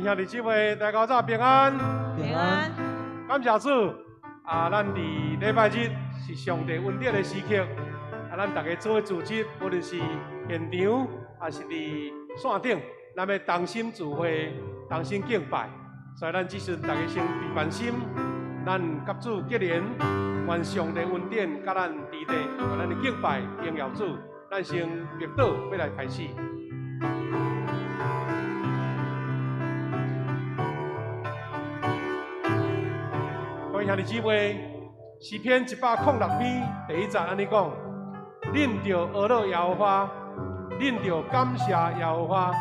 兄弟姊妹，大家早平安。平安。感謝主啊！咱佇禮拜日是上帝恩典的時刻，啊，咱逐家做伙組織，無論是現場，抑是佇線頂，咱欲同心聚會，同心敬拜。所以咱這時陣逐家先閉目心，咱佮主結連，願上帝恩典佮咱佇底，願咱的敬拜榮耀主。咱先默禱，欲來開始。各位兄弟姊妹，詩篇106篇第一節按呢講：恁著呵咾耶和華，恁著感謝耶和華，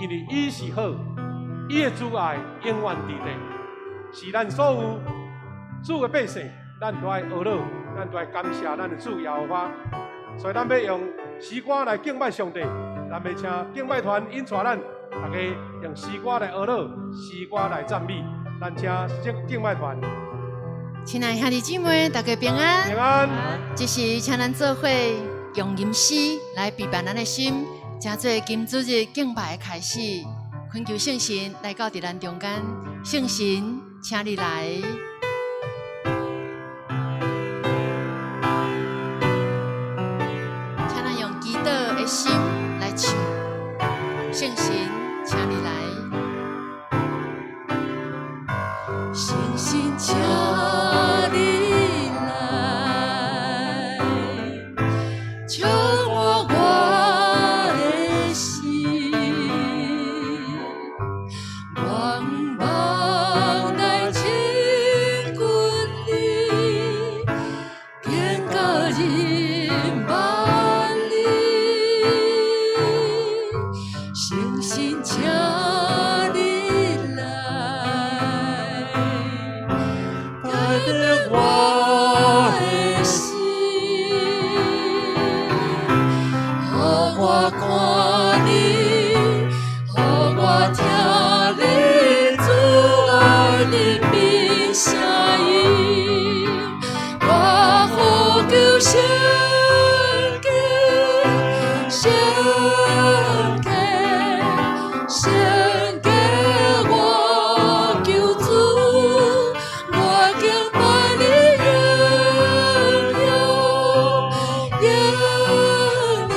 因為伊是好，伊的慈愛永遠佇底。是咱所有主的百姓，咱都愛呵咾，咱都愛感謝咱的主耶和華。所以咱欲用詩歌來敬拜上帝，咱欲請敬拜團引帶咱，大家用詩歌來呵咾，詩歌來讚美。咱請敬拜團。親愛兄弟姊妹，大家平安。平安。這時請咱做伙用吟詩來備辦咱的心，成做今主日敬拜的開始。懇求聖神來到佇咱中間，聖神，請你來。請咱用祈禱的心來唱，聖神，請你來。聖神，請你來，觸摸我的心，願望來親近你，見到人萬里。聖神，請你來，改變我的心，予我看你，予我聽你慈愛憐憫聲音，我呼求聖潔，聖潔，聖潔我救主，我敬拜你榮耀，榮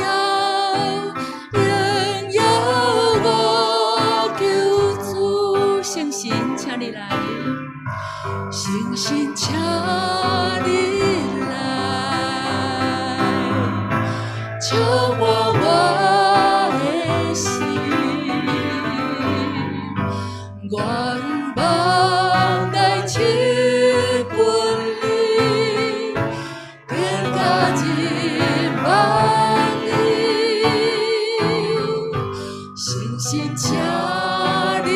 耀，榮耀我救主，聖神，請你來，聖神，請你來，觸摸我的心，願望來親近你，見到人萬里。聖神，請你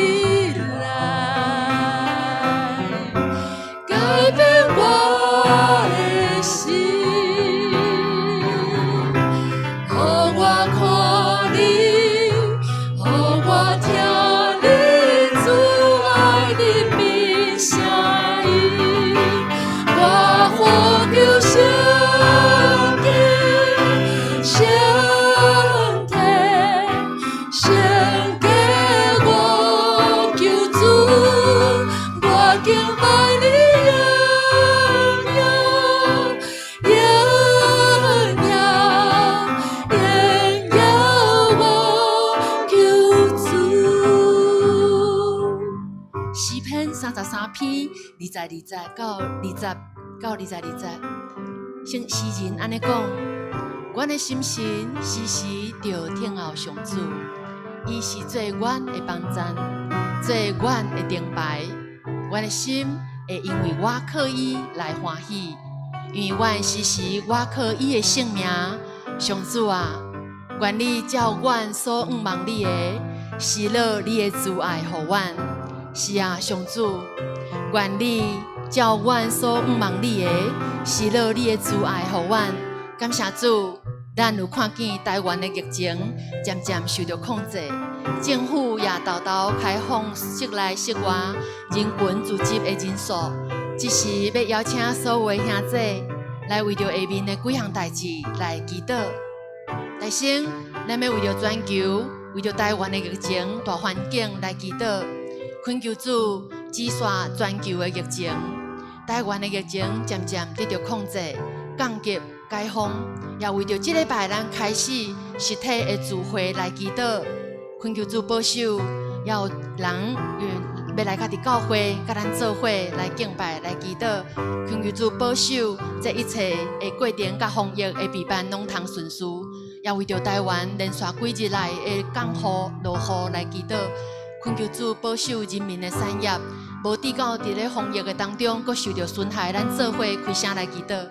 來， 22節到22節。聖詩人按呢講：阮的心神時時著等候上主，伊是做阮的幫贊，做阮的燈牌。阮的心會因為倚靠伊來歡喜，因為阮時時倚靠伊的聖名。上主啊，願你照阮所向望你的，施落你的慈愛予阮。是啊，上主，願你照阮所向望你的，施落你的慈愛予阮。感謝主，咱有看見台灣的疫情漸漸受著控制，政府也沓沓開放室內室外人群聚集的人數。這時欲邀請所有的兄弟來為著下面的幾項代誌來祈禱。首先，咱欲為著全球、為著台灣的疫情大環境來祈禱，懇求主止煞全球的疫情。台灣的疫情漸漸得著控制、降級、解封，也為著這禮拜咱開始實體的聚會來祈禱，懇求主保守，也有人欲來佮佇教會，佮咱做伙來敬拜、來祈禱，懇求主保守這一切的過程佮防疫的備辦攏通順遂，也為著台灣連續幾日來的降雨、落雨來祈禱，懇求主保守人民的產業，無致到佇咧防疫的當中，閣受著損害，咱做伙開聲來祈禱。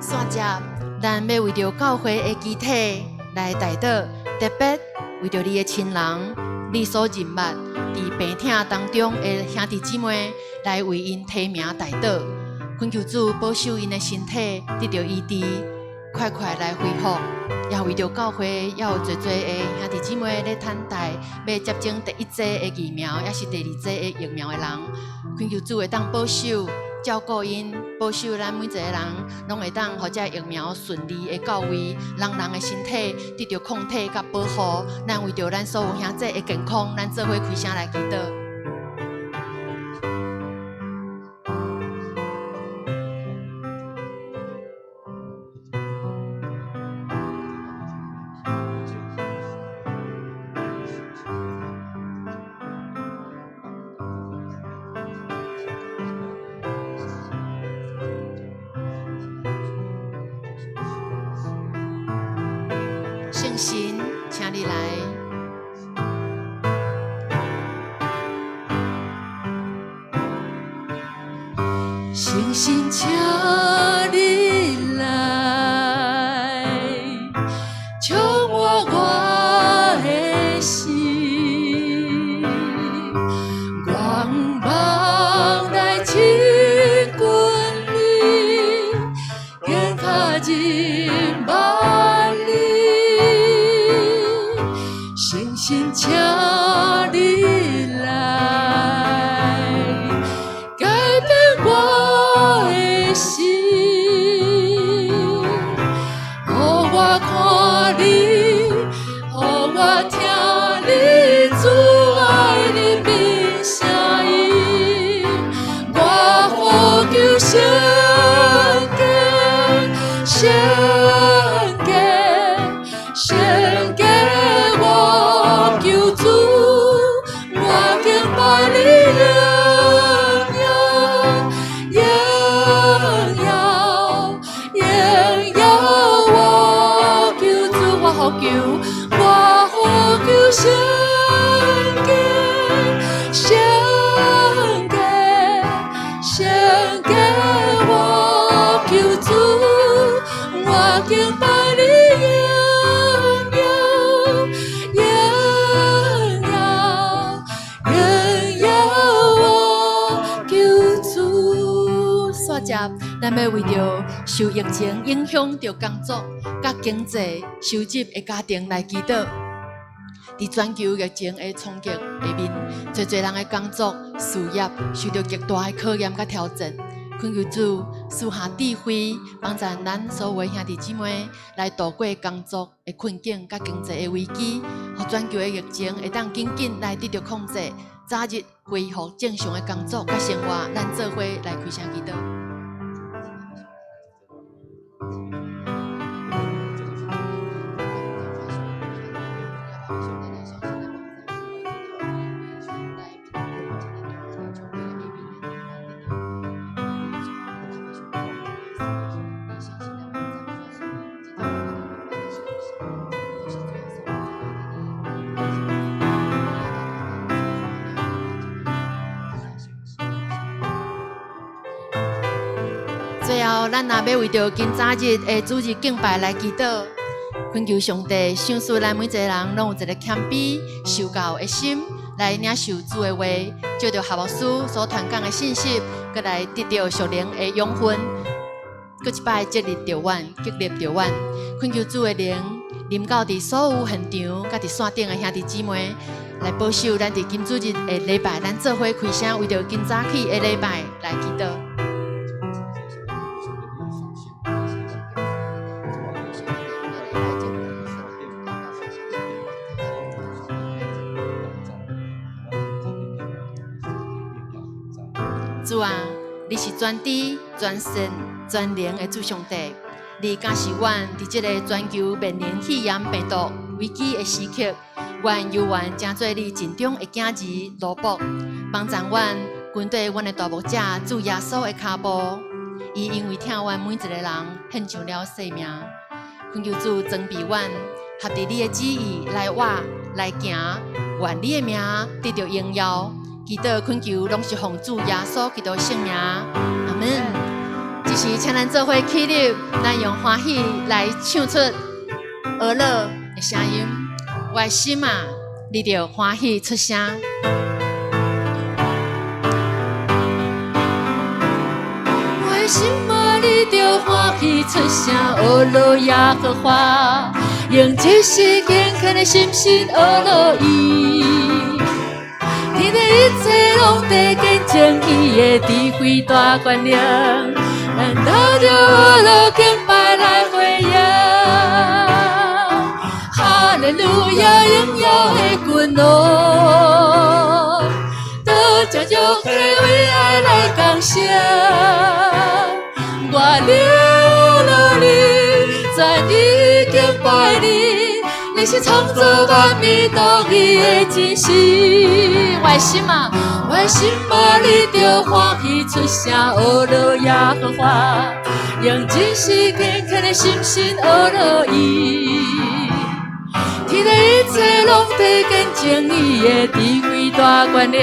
煞接，咱欲為著教會的肢體來代禱，特別為著你的親人、你所認捌佇病痛當中的兄弟姊妹，來為𪜶提名代禱，懇求主保守𪜶的身體得著醫治，快快來恢復。也為著教會，也有濟濟的兄弟姊妹咧等待欲接種第一劑的疫苗，抑是第二劑的疫苗的人，懇求主會當保守。照顧𪜶，保守咱每一個人，攏會當予這疫苗順利的到位，人人的身體得著抗體佮保護。咱為著咱所有兄弟的健康，咱做伙開聲來祈禱。聖神，請你來。聖神，請你來，充滿我的心，願望來親近你，更較認捌你。聖神，請你來，改變我的心，予我看你，予我聽你慈愛的美聲音，我呼求聖潔，聖潔，聖潔，我求主，我敬拜你榮耀，榮耀，榮耀，我求主，我呼求，我呼求聖潔，聖潔，聖潔，我求主，我敬拜你榮耀，榮耀，榮耀，我求主。煞接，咱欲為著受疫情影響著工作佮經濟收入的家庭來祈禱。佇佇全球疫情的衝擊下面，濟濟人的工作事業受著極大的考驗佮挑戰。懇求主賜下智慧，幫助咱所有的兄弟姊妹來度過工作的困境佮經濟的危機，予全球的疫情會當緊緊來得著控制，早日恢復正常的工作佮生活。咱做伙來開聲祈禱。最後，咱若欲為著今早日的主日敬拜來祈禱，懇求上帝賞賜咱每一个人攏有一个謙卑受教的心，來領受主的話，借著夏牧師所傳講的信息，閣來得著屬靈的養分，閣一擺激勵著阮，激勵著阮。懇求主的靈臨到佇所有現場，佮佇線頂的兄弟姊妹，來保守咱佇今主日的禮拜，咱做伙開聲為著今早起的禮拜來祈禱。主啊，你是全知、全善、全能的主上帝，你教示阮佇這个全球面臨肺炎病毒危機的時刻，阮猶原成做你盡忠的囝兒奴僕，幫助阮跟綴阮的大牧者主耶穌的跤步。伊因為疼阮每一個人，獻上了性命。懇求主裝備阮，合佇你的旨意來活來行，願你的名得著榮耀。祈禱懇求，攏是奉主耶穌基督聖名，阿門。這時，請咱做伙起立，咱用歡喜來唱出呵樂的聲音。我的心啊，你著歡喜出聲。我的心啊，你著歡喜出聲，呵樂耶和華，用一生敬虔的心神呵樂伊。天地一切攏佇見證伊的智慧大權能，咱帶著呵樂敬拜來回應。哈利路亞，榮耀的君王，得將肉體為愛來降生。我流落你，全意敬拜你。你是創造萬物獨一的真神。我的心啊，我的心啊，你著歡喜出聲，呵樂耶和華，用真實敬虔的心神呵樂伊。天地一切攏佇見證伊的智慧大權能，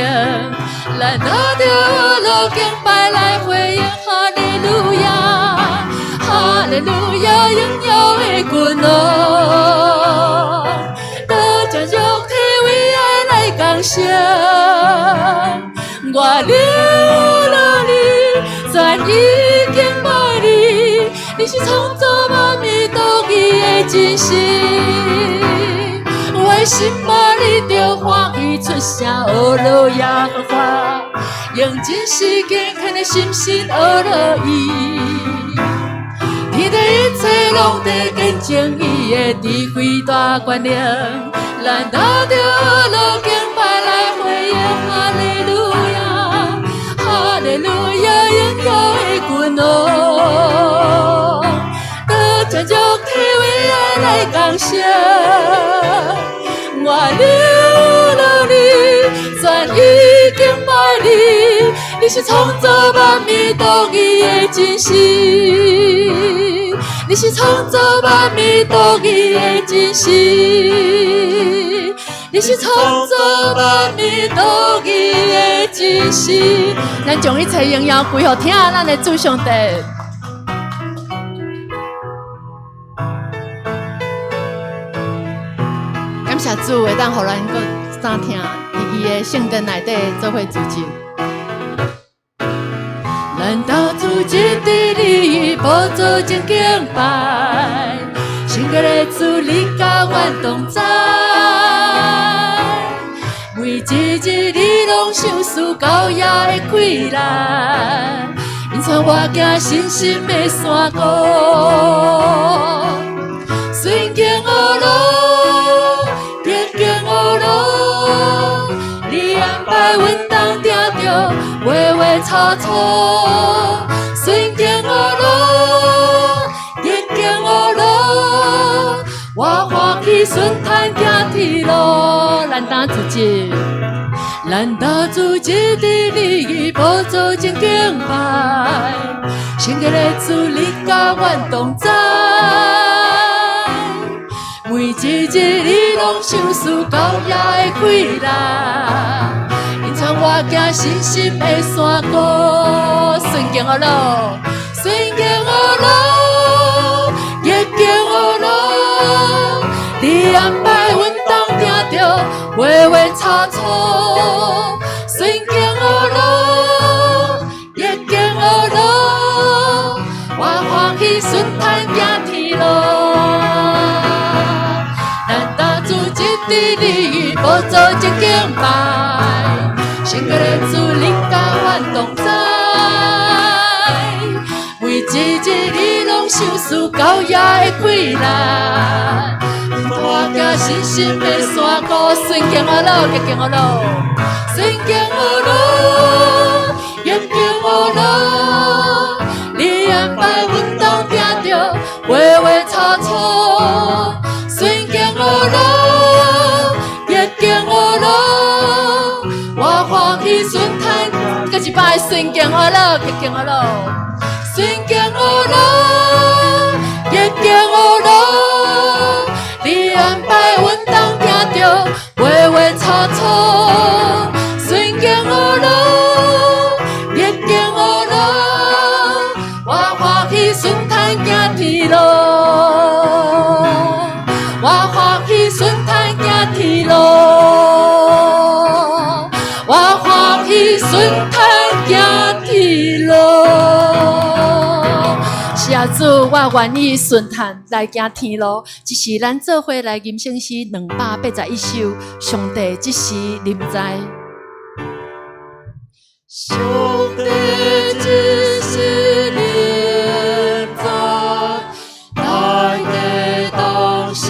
咱拿著呵樂敬拜來回應，哈利路亞，哈利路亞，榮耀的君王。將肉體為愛來降生，我流落你，全意敬拜你，你是創造萬物獨一的真神。我的心啊，你著歡喜出聲，呵樂耶和華，用真實敬虔的心神呵樂伊。天地一切攏佇見證伊的智慧大權能。咱拿著呵樂敬拜來回應，哈利路亞，哈利路亞，榮耀的君王，得將肉體為愛來降生。我流落你，全意敬拜你，你是創造萬物獨一的真神。你是創造萬物獨一的真神，你是創造萬物獨一的真神。咱將一切榮耀歸予疼咱的主上帝。感謝主會當予咱閣三聽佇伊的聖殿內底做伙聚集。咱到處一佇你寶座前敬拜，聖潔的主你佮阮同在。一日你攏賞賜到夜的氣力，引帶我行信心的山谷。順境惡路，逆境惡路，你安排阮當定著畫畫草草。順境惡路，逆境惡路，我歡喜順坦行天路。咱當主日，咱當主日佇你寶座前敬拜，聖潔的主你佮阮同在。每一日你攏賞賜到夜的氣力，引帶我行信心的山谷。順境惡路，順境惡路，逆境惡路，你安排阮當定著畫畫草草。順境惡路，逆境惡路，我歡喜順坦行天路。咱當主日佇你寶座前敬拜，聖潔的主你佮阮同在。每一日你攏賞賜到夜的氣力，帶我行信心的山谷。順境惡路，逆境惡路，順境惡路，逆境惡路，你安排阮當定著畫畫草草。順境惡路，逆境惡路，我歡喜順坦，閣一擺順境惡路，逆境惡路，順境惡路，逆境惡路，你安排阮當定著畫畫草草。順境惡路，逆境惡路，我歡喜順坦行天路。我歡喜順坦行天路，我歡喜順坦行天路。是啊，主，我願意順坦來行天路。這是咱做伙來吟聖詩281首，上帝這時臨在。上帝這時臨在，大家同心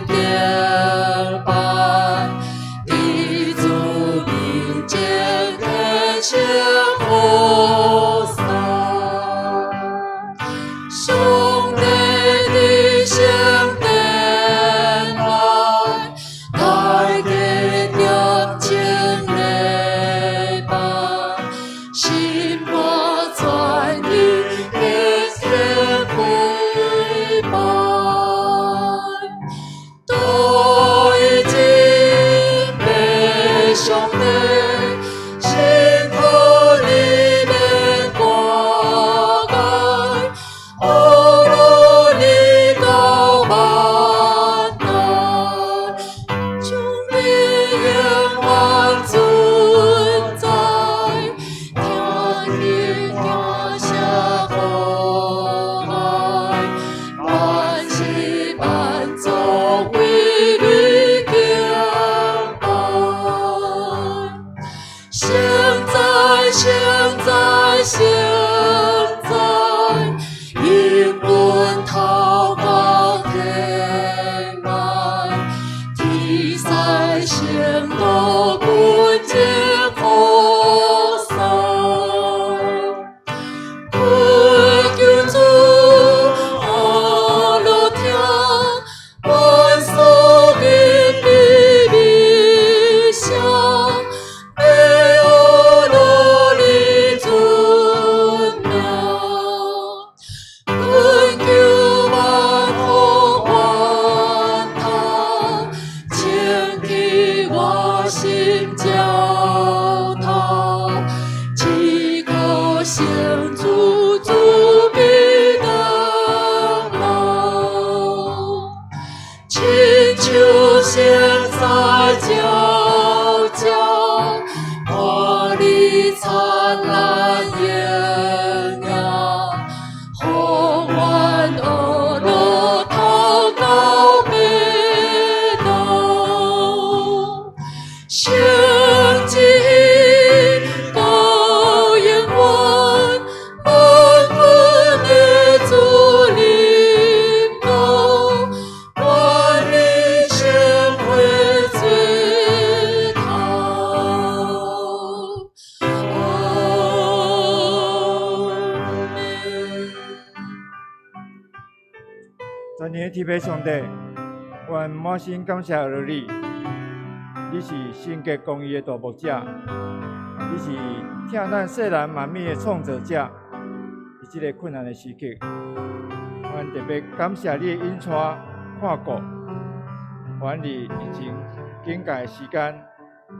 敬拜，佇主面前獻上和讚。上帝佇聖殿內，大家點鐘禮拜，心肝全意敬虔跪拜，對敬拜上帝，辛苦裡免掛礙，呵樂你到萬代，上帝永遠存在，聽你感謝可愛，萬世萬族為你敬拜。聖哉，聖哉，聖哉，引阮頭到天來，天使聖徒群情呼讚。懇求主呵樂聽，阮所吟的美聲，欲呵樂你尊名。懇求萬福源頭，清去我心澆頭，只靠聖主慈悲長老，親像星在皎皎，看你燦爛榮耀，予阮呵樂頭到尾頭。聖全能的天父上帝，阮滿心感謝阿你，你是聖潔公義的大牧者，你是疼咱世人萬物的創造者。佇這个困難的時刻，阮特別感謝你的引帶看顧，阮佇疫情警戒的時間，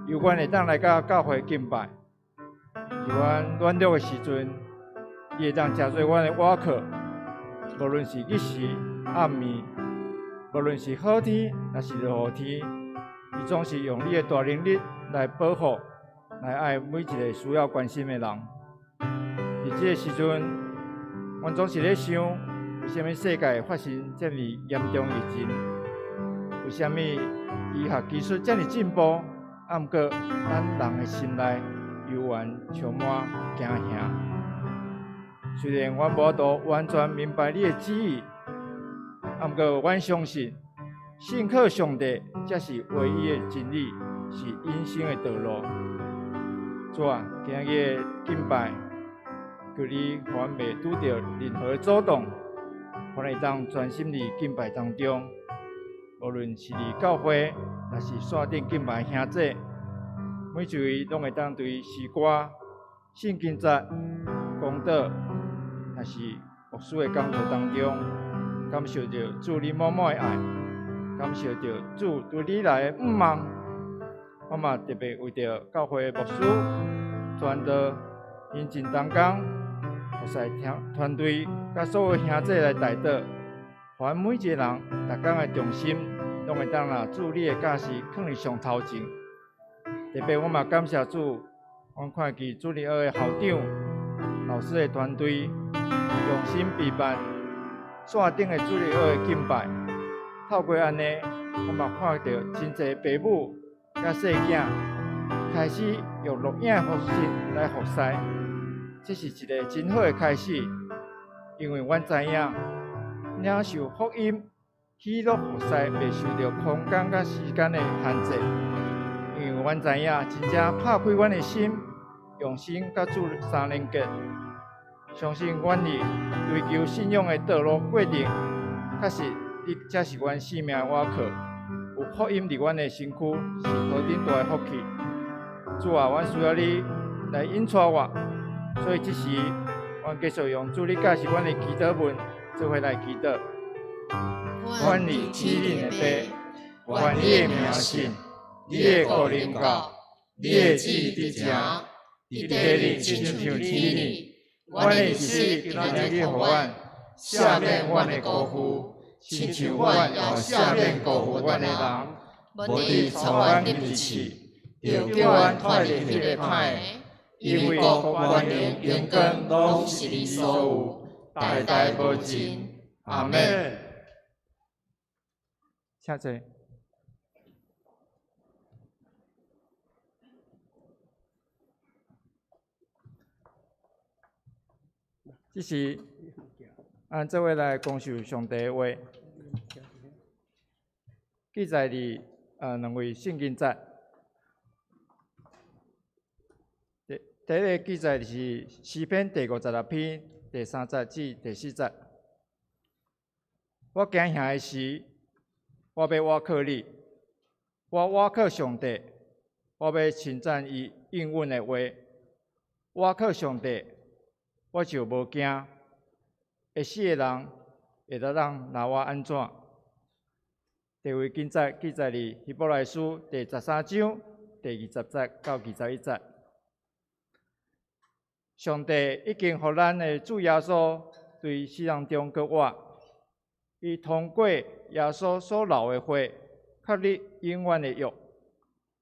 由阮會當來到教會敬拜。佇阮軟弱的時陣，你會當成做阮的倚靠，無論是日時暗暝，無論是好天抑是落雨天，你總是用你的大能力來保護、來愛每一个需要關心的人。佇這个時陣，阮總是咧想，為啥物世界會發生這麼嚴重疫情？為啥物醫學技術這麼進步，啊，毋過咱人的心內猶原充滿驚嚇。雖然阮無法度完全明白你的旨意，啊，毋過阮相信，信靠上帝才是唯一的真理，是永生的道路。主啊，今日的敬拜，求你予阮袂拄著任何的阻擋，予阮會當專心佇敬拜當中。無論是佇教會，抑是線頂敬拜兄弟，每一位攏會當對詩歌、聖經節、講道，抑是牧師的講道當中，感受著主你滿滿的愛，感受著主對你來的向望。我嘛特別為著教會的牧師、傳道、行政同工、服侍團隊，佮所有兄弟來代禱，予阮每一个人，逐工的重心，攏會當把主你的教示囥佇上頭前。特別我嘛感謝主，阮看見主日學的校長、老師的團隊用心備辦線頂的主日學的敬拜。透過按呢，我嘛看著真濟爸母佮細囝開始用錄影的方式來服侍，這是一个真好的開始，因為阮知影領受福音、喜樂服侍袂受著空間佮時間的限制，因為阮知影真正拍開阮的心，用心佮主相連結，相信阮佇追求信仰的道路過程，確實你才是阮生命的倚靠。有福音佇阮的身軀是何等大的福氣。主啊，阮需要你來引帶我，所以這時，阮繼續用主你教示阮的祈禱文，做伙來祈禱。阮佇天頂的父，願你的名聖，你的國臨到，你的旨意執行，佇地裡親像天頂。阮的一日今仔日予阮，赦免阮的辜負，親像阮也赦免辜負阮的人。無得帶阮入去試，著救阮脫離彼个歹的。因為國、權能、榮光，攏是你所有，代代無盡。阿們。請坐。這時，咱做伙來公受上帝的話，記載佇兩位聖經節。第一个記載是詩篇第56篇第3節至第4節。我驚嚇的時，我欲倚靠你；我倚靠上帝，我欲稱讚伊應允的話。倚靠上帝，我就無驚。會死的人會當拿我按怎？第二位經節記載佇希伯來書第13章第20節到21節。上帝已經予咱的主耶穌對死人中閣活，伊通過耶穌所流的血，確立永遠的約，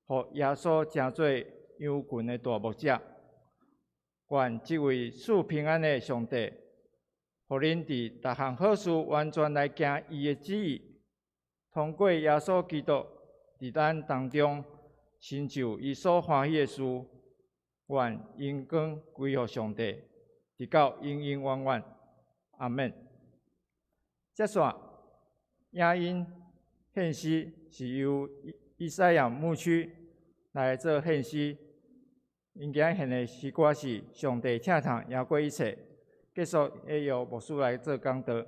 予耶穌成做羊群的大牧者。願這位賜平安的上帝，予恁佇逐項好事完全來行伊的旨意，通過耶穌基督佇咱當中成就伊所歡喜的事。願榮光歸予上帝，直到永永遠遠。阿們。接續影音獻詩是由以賽亞牧區來做獻詩，𪜶今仔獻的詩歌是《上帝疼痛贏過一切》。繼續會由牧師來做講道。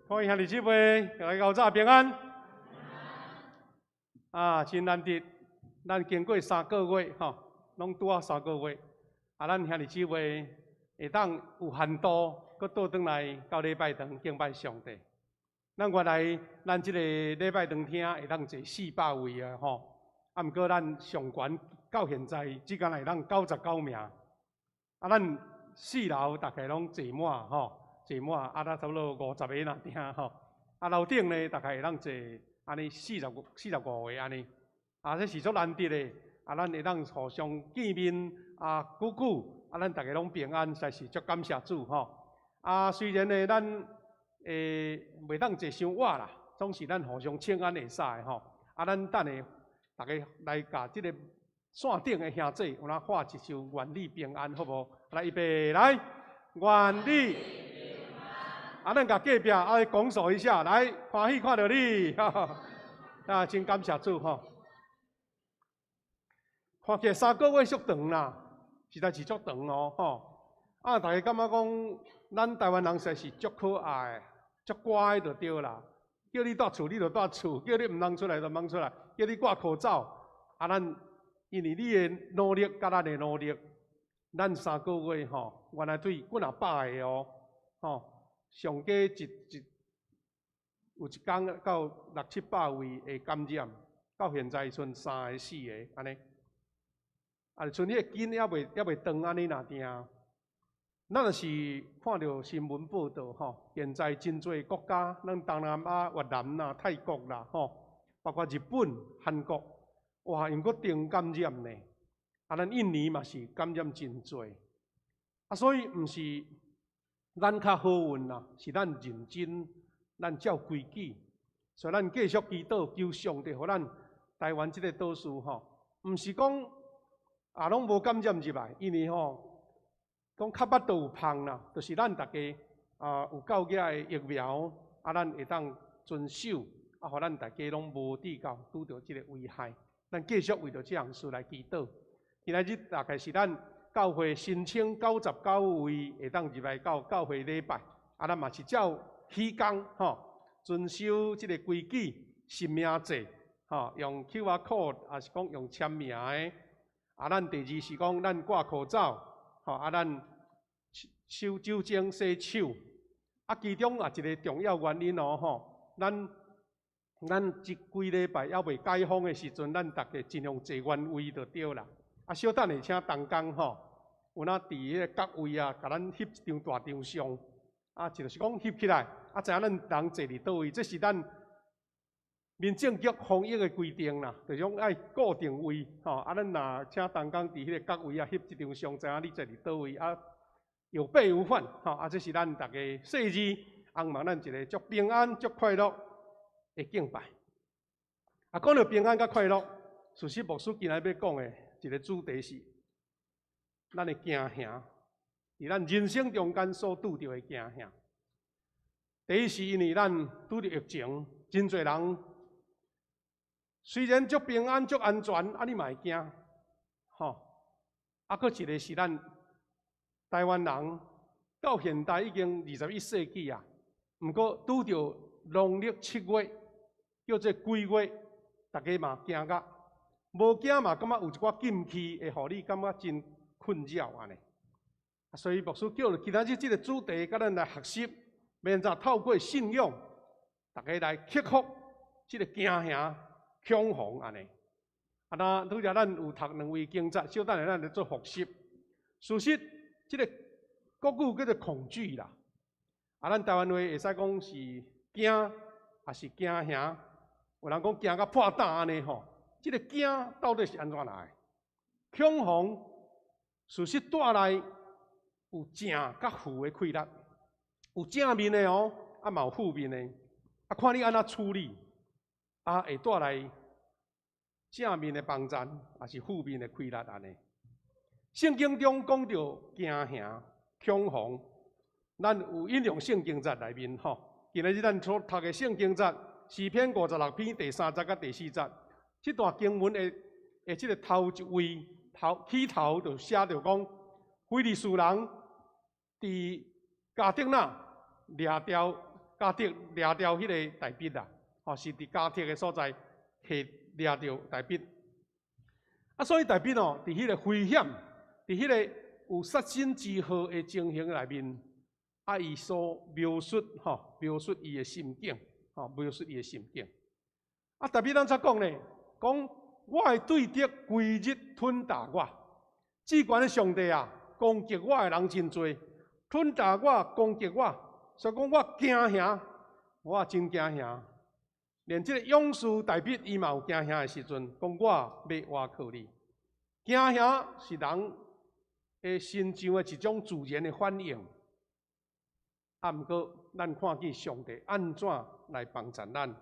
各位兄弟姊妹，大家早平安。啊，真難得，咱經過三個月吼，攏拄仔三個月。啊，咱兄弟姊妹會當有限度，閣倒轉來到禮拜堂敬拜上帝。咱原來咱這個禮拜堂廳會當坐400位啊吼，啊，毋過咱上懸到現在只敢會當99名。啊，咱四樓大概攏坐滿吼。坐滿啊，咱差不多50個爾定吼。啊，樓頂呢，大概會當坐按呢45個按呢。啊，這是足難得的。啊，咱會當互相見面啊，久久啊，咱逐家攏平安，實在是足感謝主吼。啊，雖然呢，咱袂當坐傷倚啦，總是咱互相請安會使吼。啊，咱等下逐家來共這個線頂的兄弟，有哪喊一首願你平安，好無？來，預備來，願你。啊，咱共隔壁啊拱手一下，來，歡喜看著你，啊，真感謝主吼。看起來三個月足長啦，實在是足長哦，吼。啊，大家感覺講，咱台灣人實在是足可愛、足乖就對啦。叫你蹛厝，你就蹛厝；叫你毋通出來，就毋通出來；叫你掛口罩，啊，咱因為你的努力佮咱的努力，咱三個月吼，原來對幾若百个哦，吼。上加有一工到六七百位會感染，到現在賰三个四个按呢，啊，賰彼个根猶未斷按呢爾定。咱若是看著新聞報道吼，現在真濟國家，咱東南亞、越南啦、泰國啦吼，包括日本、韓國，哇，𪜶閣重感染呢。啊，咱印尼嘛是感染真濟，啊，所以毋是咱較好運啦，是咱認真，咱照規矩，所以咱繼續祈禱，求上帝予咱台灣這個島嶼吼，毋是講啊攏無感染入來，因為吼講較捌都有芳啦，就是咱逐家啊有夠額的疫苗，啊咱會當遵守，啊予咱逐家攏無致到拄著這個危害。咱繼續為著這項事來祈禱。今仔日大概是咱教會申請99位會當入來到教會禮拜，啊，咱嘛是照彼工吼，遵守這個規矩，實名制，吼，用 QR code，抑是講用簽名的。啊，咱第二是講咱掛口罩，吼，啊，咱手酒精洗手。啊，其中也一個重要原因哦，吼，咱這幾禮拜猶未解封的時陣，咱逐家盡量坐原位就對啦。啊，小等下請同工吼，有哪佇彼個角位啊，共咱翕一張大張相，啊，就是講翕起來，啊，知影咱人坐佇佗位，這是咱民政局防疫的規定啦，就是講愛固定位，吼，啊，咱若請同工佇彼個角位啊翕一張相，知影你坐佇佗位，啊，有備無患，吼，啊，這是咱逐家細膩，尪望咱一個足平安、足快樂的敬拜。啊，講著平安佮快樂，事實牧師今仔日欲講的一個主題是咱的驚嚇，佇咱人生中間所拄著的驚嚇。第一是因為咱拄著疫情，真濟人雖然足平安、足安全，啊，你嘛會驚，吼。啊，閣一個是咱台灣人到現代已經21世紀啊，毋過拄著農曆七月叫做鬼月，逐家嘛驚甲無驚嘛，感覺有一寡禁區會予你感覺真困擾按呢。所以牧師叫今仔日這個主題，佮咱來學習，欲按怎透過信仰，逐家來克服這個驚嚇、恐慌按呢。啊，那拄才咱有讀兩位經節，小等下咱來做復習。事實，這個國語叫做恐懼啦。啊，咱台灣話會使講是驚，抑是驚嚇？有人講驚甲破膽按呢吼。這個驚到底是按怎來？恐慌事實帶來有正佮負的氣力，有正面的哦，啊嘛有負面的，啊看你按怎處理，啊會帶來正面的幫贊，抑是負面的氣力按呢。聖經中講著驚嚇、恐慌，咱有引用聖經節內面吼。今仔日咱所讀的聖經節，詩篇56篇第三節佮第四節，這段經文的這個頭一位頭起頭就寫著講，非利士人佇迦特那掠著迦特掠著彼个大衛啦，吼，是佇迦特的所在，去掠著大衛。啊，所以大衛哦，佇彼个危險，佇彼个有殺身之禍的情形內面，啊，伊所描述吼，描述伊的心境，吼，描述伊的心境。啊，大衛按怎講呢？講我的對敵規日吞打我，至懸的上帝啊，攻擊我的人真濟，吞打我，攻擊我，所以講我驚嚇，我真驚嚇。連這個勇士大衛伊嘛有驚嚇的時陣，講我欲倚靠你。驚嚇是人的身上的一種自然的反應。啊，毋過咱看見上帝按怎來幫助咱。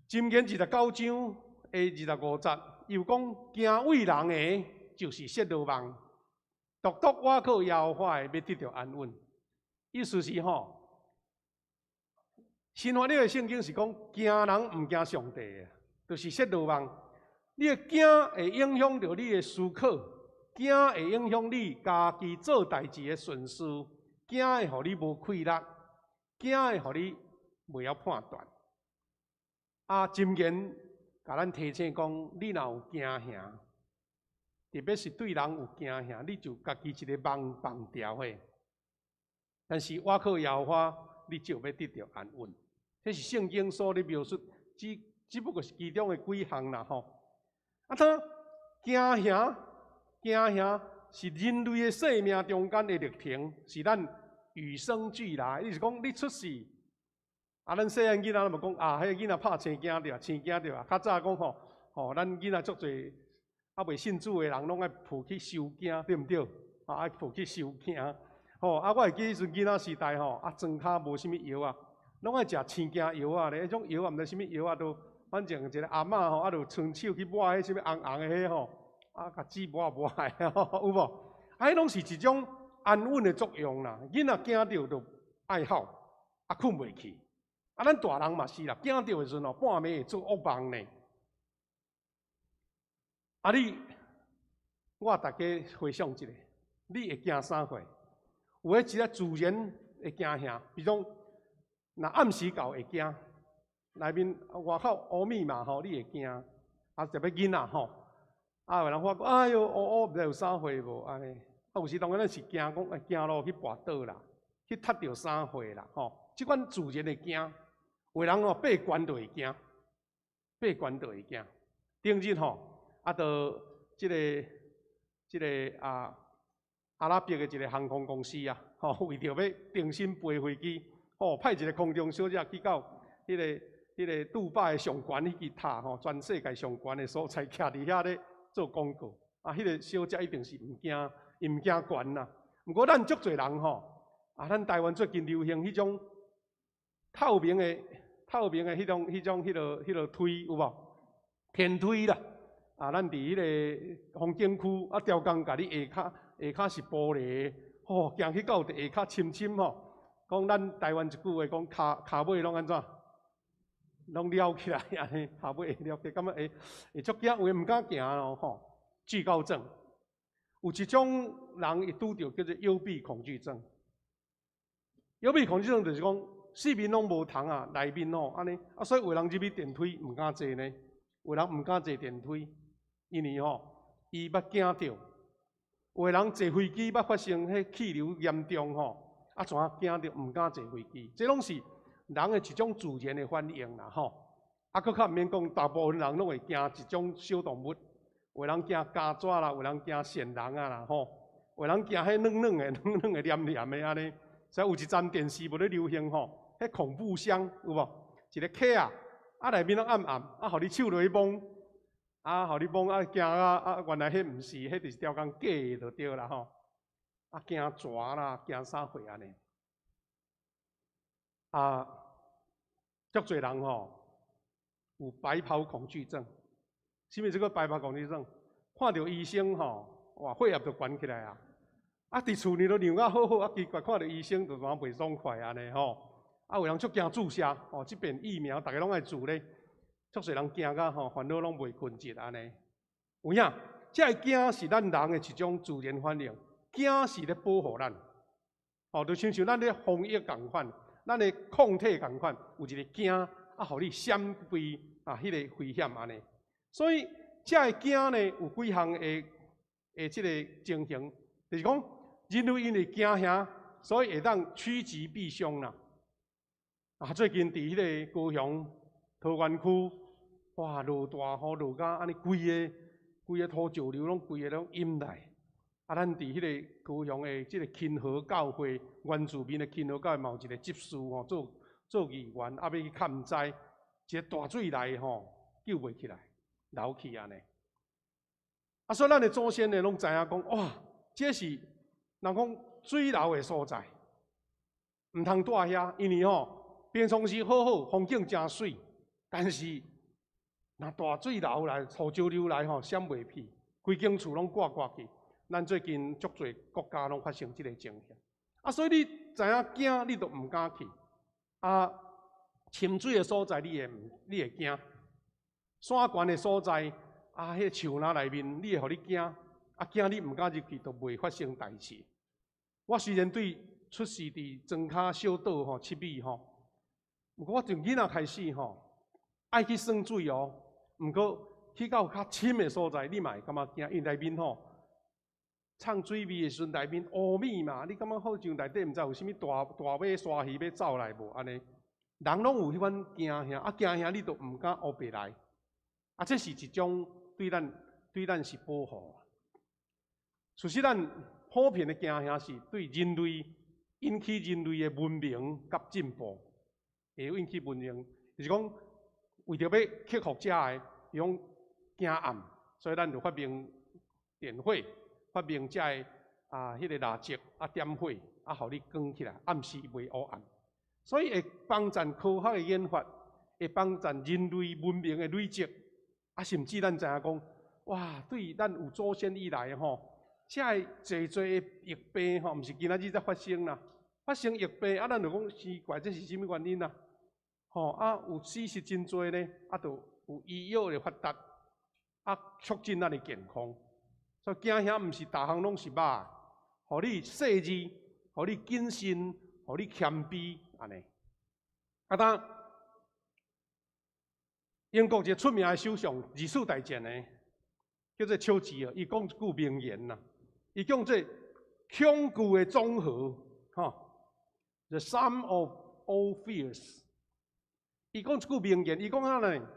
箴言29章的25節，又講敬畏人的，就是設羅網；獨獨倚靠耶和華的，欲得著安穩。意思是吼，新翻譯的聖經是講驚人毋驚上帝的，就是設羅網。你的驚會影響著你的思考，驚會影響你家己做代誌的順序，驚會予你無氣力，驚會予你袂曉判斷。啊，箴言共咱提醒講，你若有驚嚇，特別是對人有驚嚇，你就家己一個網綁牢的。但是倚靠耶和華，你就欲得著安穩。這是聖經所咧描述，只不過是其中的幾項啦吼。啊，他驚嚇，驚嚇是人類的生命中間的歷程，是咱與生俱來。意思講，你出世，啊，咱細漢囡仔攏嘛講啊，彼个囡仔拍青驚著，青驚著啊。較早講吼，吼，咱囡仔足濟，猶未信主的人攏愛抱去收驚，對毋對？啊，愛抱去收驚。吼，啊，我會記彼陣囡仔時代吼，啊，莊跤無啥物藥啊，攏愛食青驚藥仔咧，彼種藥仔毋知啥物藥仔，都反正一个阿嬤吼，啊，就伸手去抹彼啥物紅紅的彼吼，啊，共紙抹抹的，有無？啊，彼攏是一種安穩的作用啦。囡仔驚著就愛哭，啊，睏袂去。啊，咱大人嘛是啦，驚著的時陣吼，半暝會做惡夢呢。啊，你，我逐家回想一下，你會驚啥貨？有的一個自然會驚嚇，比如講，若暗時到會驚，內面外口烏密嘛吼，你會驚，啊特別囡仔吼，啊有人發覺，哎喲，烏烏毋知有啥貨無按呢，啊有時當然咱是驚講，會行路去跋倒啦，去踢著啥貨啦，吼，這款自然的驚，有的人吼爬懸就會驚，爬懸就會驚。頂日吼，啊，就這個啊，阿拉伯的一個航空公司啊，吼，為著欲重新飛飛機，吼，派一個空中小姐去到彼個杜拜的上懸彼支塔吼，全世界上懸的所在，徛佇遐咧做廣告。啊，彼個小姐一定是毋驚，伊毋驚懸啦。毋過咱足濟人吼，啊，咱台灣最近流行彼種透明的、透明的彼種、彼個梯有無？天梯啦。啊，咱佇彼個風景區啊，刁工共你下跤，下跤是玻璃，吼，行去到下跤深深吼。講咱台灣一句話講，跤跤尾攏按怎？攏撩起來按呢，跤尾會撩起來，感覺會會足驚，有的毋敢行咯吼。懼高症，有一種人會拄著叫做幽閉恐懼症。幽閉恐懼症就是講四面攏無窗啊，內面吼按呢，啊，所以有人入去電梯毋敢坐呢，有人毋敢坐電梯，因為吼伊捌驚著。有的人坐飛機捌發生彼氣流嚴重吼，啊，怎驚著毋敢坐飛機？這攏是人的一種自然的反應啦吼。啊，閣較毋免講，大部分人攏會驚一種小動物，有的人驚虼蛇啦，有人驚蟮人啊啦吼，有人驚彼軟軟的、軟軟的、黏黏的按呢。所以有一陣電視無咧流行吼，彼恐怖箱有無？一個盒仔，啊內面攏暗暗，啊，予你手落去摸，啊，予你摸啊驚啊啊，原來彼毋是，彼就是刁工假的就對啦吼。啊，驚蛇啦，驚啥貨按呢？啊，足濟人吼有白袍恐懼症。啥物這個白袍恐懼症？看著醫生吼，哇，血壓就懸起來啊！啊，佇厝裡都養啊好好，啊，奇怪，看著醫生就怎袂爽快按呢吼？啊，有人足驚注射，吼，這遍疫苗逐家攏愛注咧，足濟人驚甲吼，煩惱攏袂睏著按呢。有影，這个驚是咱人的一種自然反應，驚是咧保護咱，吼，就親像咱咧防疫仝款，咱的抗體仝款，有一个驚啊，予你閃避啊，彼个危險按呢。所以這个驚呢，有幾項的這个情形，就是講人類因為驚嚇，所以會當趨吉避凶啦。啊，最近佇彼个高雄桃園區，哇，落大雨落甲按呢，規个規个土石流攏規个攏淹來。啊，咱佇彼个高雄的這个勤和教會原住民的勤和教會嘛有一个執事吼，做做議員，啊，欲去勘災，一个大水來吼，救袂起來，流去按呢。啊，所以咱的祖先呢，攏知影講，哇，這是人講水流的所在，毋通蹛遐，因為吼平常時好好風景誠媠，但是若大水流來，土石流來吼，閃袂去，規間厝攏掛掛去。咱最近足濟國家攏發生這个情形，啊，所以你知影驚，你就毋敢去。啊，深水的所在，你會驚；山懸的所在，啊，彼个樹林內面，你會予你驚。啊，驚你毋敢入去，就袂發生代誌。我雖然對出世佇莊跤小島吼7米吼，毋過我從囡仔開始吼，愛去耍水哦。毋過去到較深的所在，你嘛會感覺驚，因內面吼，沖水味的時陣，內面烏米嘛，你感覺好像內底毋知有啥物大大尾鯊魚欲走來無按呢？人攏有彼款驚嚇，啊驚嚇你就毋敢烏白來，啊這是一種對咱是保護。事實咱普遍的驚嚇是對人類引起人類的文明佮進步，會引起文明，就是講為著欲克服這个，用驚暗，所以咱就發明電火。發明這个啊，彼个蠟燭啊，點火啊，予你光起來，暗時袂烏暗。所以會幫贊科學的研發，會幫贊人類文明的累積，啊，甚至咱知影講，哇，對咱有祖先以來吼，這个濟濟的疫病吼，毋是今仔日才發生啦，發生疫病啊，咱就講奇怪，這是啥物原因啊？吼啊，有死實真濟呢，啊，就有醫藥的發達，啊，促進咱的健康。所以驚嚇毋是逐項攏是歹，予你細膩，予你謹慎，予你謙卑，按呢。啊，當英國一個出名的首相，二次大戰的，叫做丘吉爾，伊講一句名言啦，伊講這恐懼的總和，吼，The sum of all fears。伊講一句名言，伊講啥呢？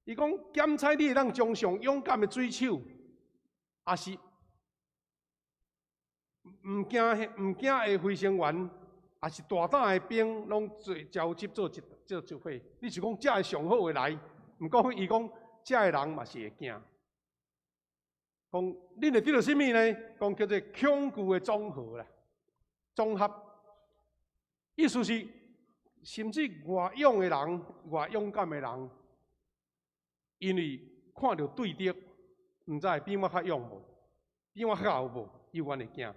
伊講檢採你會當將上勇敢的水手，抑是毋驚的飛行員，抑是大膽的兵，攏做交接做一做一伙。你是講這个上好的來，毋過伊講這个人嘛是會驚。講恁會得著啥物呢？講叫做恐懼的總和啦，綜合。意思是，甚至偌勇的人，偌勇敢的人，因為看著對敵，毋知會比我較勇無，比我較後無，伊猶會驚。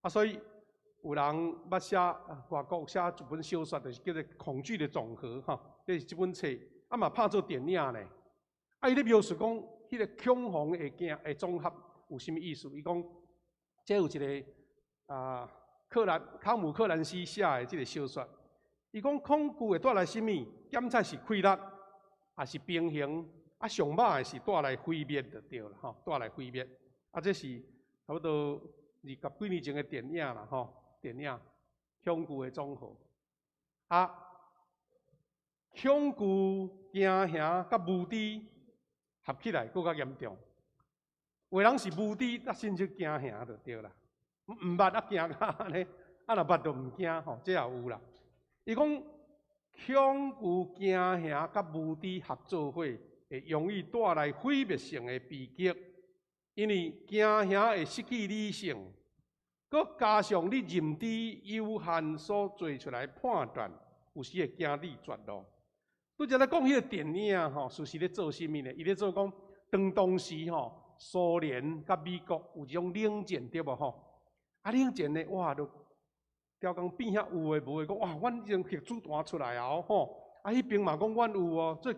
啊，所以有人捌寫外國寫一本小說，就是叫做《恐懼的總和》吼，這是這本冊，啊嘛拍做電影呢。啊，伊咧描述講，彼个恐慌的驚的總和有啥物意思？伊講，這有一个啊，克蘭湯姆克蘭西寫的這个小說。伊講恐懼會帶來啥物？檢採是快樂，抑是平衡？啊，上歹的是帶來毀滅就對啦，吼，帶來毀滅。啊，這是差不多二十幾年前的電影啦，吼，電影《恐懼的總和》。啊，恐懼、驚嚇佮無知合起來，閣較嚴重。有的人是無知，啊，甚至驚嚇就對啦。毋捌啊驚甲按呢，啊若捌就毋驚吼，這也有啦。伊講恐懼、驚嚇佮無知合做伙，會容易帶來毀滅性的悲劇。因為驚嚇會失去理性，閣加上你認知有限所做出來判斷，有時會驚你絕路。拄才咧講彼个電影吼，事實咧做啥物呢？伊咧做講，當時吼，蘇聯佮美國有一種冷戰對無吼？啊，冷戰呢，哇，就刁工變遐有的無的，講哇，阮已經核子彈出來啊吼！啊，彼邊嘛講阮有哦，最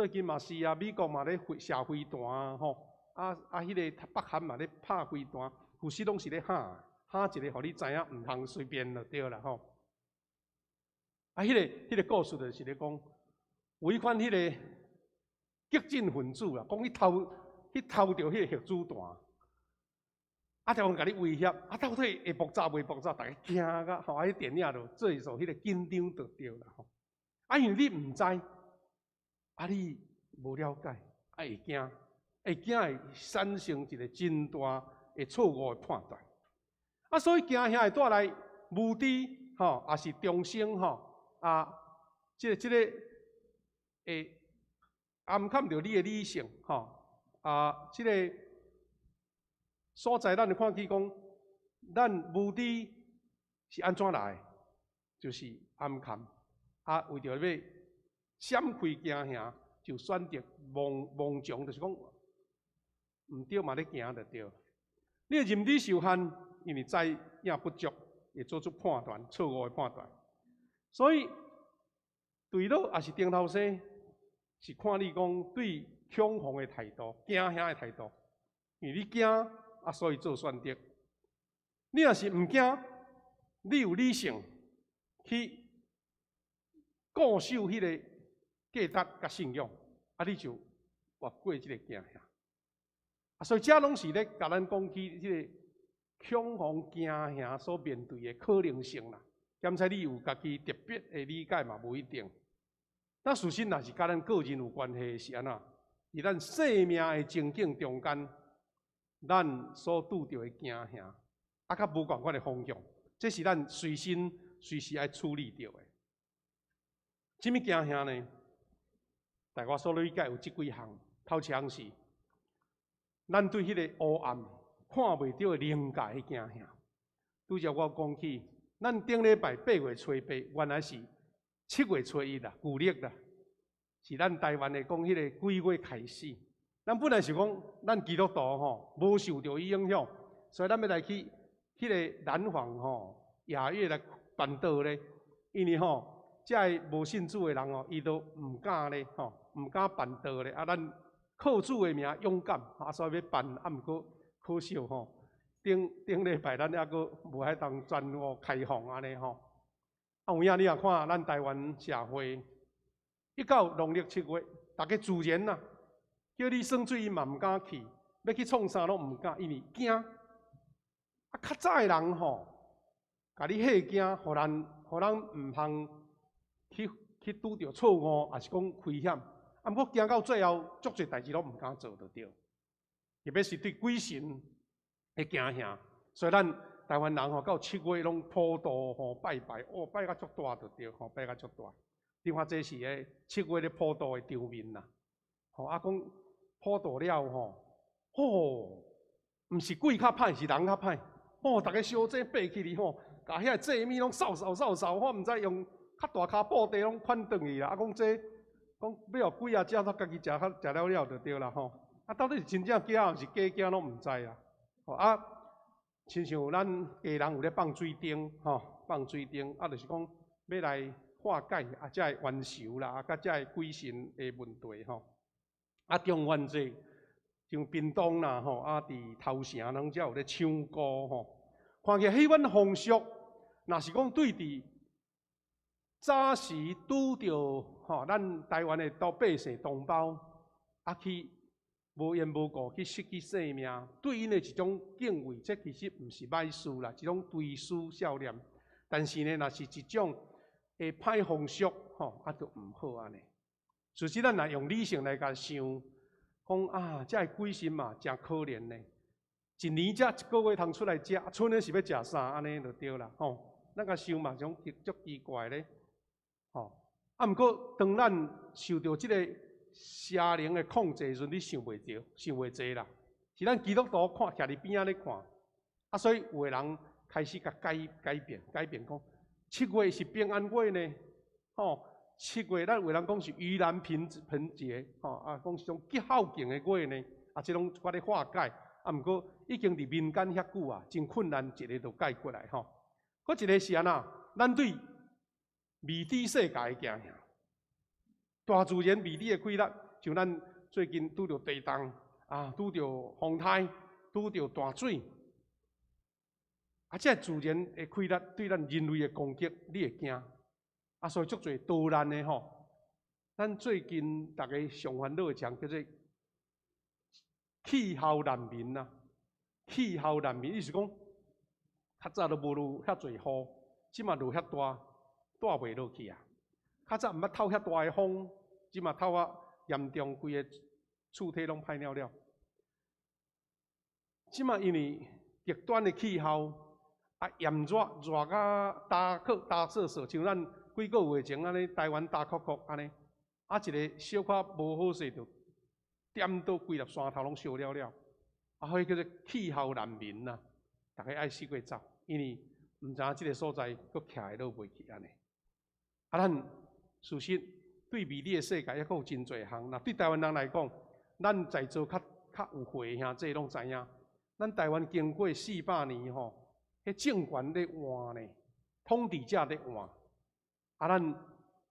近嘛是啊，美國嘛咧射飛彈啊吼！啊啊，彼个北韓嘛咧拍飛彈，有時攏是咧嚇嚇一个，予你知影，毋通隨便就對啦吼。啊，彼个故事就是咧講，有彼款彼个激進分子啦，講去偷著彼個核子彈，啊，就共你威脅，啊，到底會爆炸袂爆炸？逐家驚甲吼，啊，彼電影就做做彼個緊張就對啦吼。啊，因為你毋知，啊，你無了解，啊，會驚，會驚會產生一個真大的錯誤的判斷。啊，所以驚嚇會帶來無知吼，抑是重生吼，啊，這個會掩蓋著你的理性吼，啊，這個所在咱就看見講，咱無知是按怎來的？就是掩蓋，啊，為著欲閃開驚嚇，就選擇盲從，就是講毋對嘛咧行就對。你的認知受限，因為知影不足，會做出判斷，錯誤的判斷。所以墜落抑是頂頭生，是看你講對恐慌的態度、驚嚇的態度。因為你驚啊，所以做選擇。你若是毋驚，你有理性去固守彼個價值佮信仰，啊，你就越過這個驚嚇。啊，所以這攏是咧共咱講起這個恐慌驚嚇所面對的可能性啦。兼且你有家己特別的理解嘛，無一定。但事實若是佮咱個人有關係，是按怎？佇咱生命的情境中間，咱所拄著的驚嚇，啊，較無仝款的方向，這是咱隨身隨時愛處理著的。啥物驚嚇呢？大家所理解有這幾項，頭一項是，咱對彼個黑暗看袂著的靈界的驚嚇。拄才我講起，咱頂禮拜8月初八，原來是7月初一啦，舊曆啦，是咱台灣的講彼個鬼月開始。咱本來是講，咱基督徒吼無受著伊影響，所以咱欲來去彼個南方吼亞月來辦桌咧，因為吼，遮个無信主的人吼，伊都毋敢咧吼，毋敢辦桌咧。啊，咱靠主的名勇敢，啊，所以欲辦，啊，毋過可惜吼，頂頂禮拜咱猶閣無法當全部開放按呢吼。啊，有影你若看咱台灣社會，一到農曆七月，逐家自然啦，叫你耍水伊嘛毋敢去，欲去創啥攏毋敢，因為驚。啊，較早的人吼，共你嚇驚，予咱毋通去拄著錯誤，抑是講危險。啊，毋過驚到最後，足濟代誌攏毋敢做就對。特別是對鬼神的驚嚇，所以咱台灣人吼，到七月攏普渡吼拜拜，哦，拜甲足大就對，吼，拜甲足大。你看這是个七月咧普渡的場面啦。吼，啊講普渡了吼，吼，毋是鬼較歹，是人較歹。吼，逐家燒這爬起去吼，共遐祭物攏掃掃掃掃，我毋知用較大跤布袋攏款轉去啦。啊，講這講欲予鬼仔食，煞家己食較食了了就對啦吼。啊，到底是真正驚，抑是假驚，攏毋知啦。吼啊，親像咱家人有咧放水燈，吼，放水燈，啊，就是講欲來化解啊，遮个冤仇啦，啊，佮遮个鬼神的問題吼。啊，中元節像屏東啦，吼，啊，佇頭城攏才有咧唱歌吼。看起來彼款風俗，若是講對佇早時拄著吼，咱台灣的都百姓同胞，啊去無緣無故去失去性命，對𪜶的一種敬畏，這其實毋是歹事啦，一種追思孝念。但是呢，若是一種會歹風俗，吼，啊，就毋好按呢。事實咱若用理性來共想，講啊，遮个鬼神嘛，誠可憐呢。一年才一個月通出來食，賰的是欲食啥按呢就對啦，吼。咱共想嘛，種足奇怪咧，吼。啊，毋過當咱受著這个邪靈的控制時陣，你想袂著，想袂濟啦。是咱基督徒看徛佇邊仔咧看，啊，所以有的人開始共改改變，改變講七月是平安月呢，吼。七月咱有人講是盂蘭盆節，吼啊，講是種吉孝敬的月呢，啊，這攏我咧化解，啊，毋過已經佇民間遐久啊，真困難一个就解決來吼。閣一个是按怎？咱對未知世界的驚嚇，大自然未知的氣力，像咱最近拄著地動啊，拄著風颱，拄著大水，啊，這自然的氣力對咱人類的攻擊，你會驚？啊，所以足濟多難的吼。咱最近逐家上煩惱的一項叫做氣候難民啊，氣候難民，意思講，較早都無落遐濟雨，這馬落遐大，帶袂落去啊。較早毋捌透遐大的風，這馬透啊嚴重，規个厝體攏歹了了。這馬因為極端的氣候，啊炎熱熱甲焦渴焦燥燥，像咱幾個月前按呢，台灣焦涸涸按呢，啊一个小可無好勢就點到規粒山頭攏燒了了，啊，彼叫做氣候難民啊，逐家愛四界走，因為毋知影這个所在閣徛會落袂去按呢。啊，咱事實對美麗的世界抑閣有真濟項，若對台灣人來講，咱在座較較有歲的兄弟攏知影，咱台灣經過400年吼，彼政權咧換呢，統治者咧換，啊，咱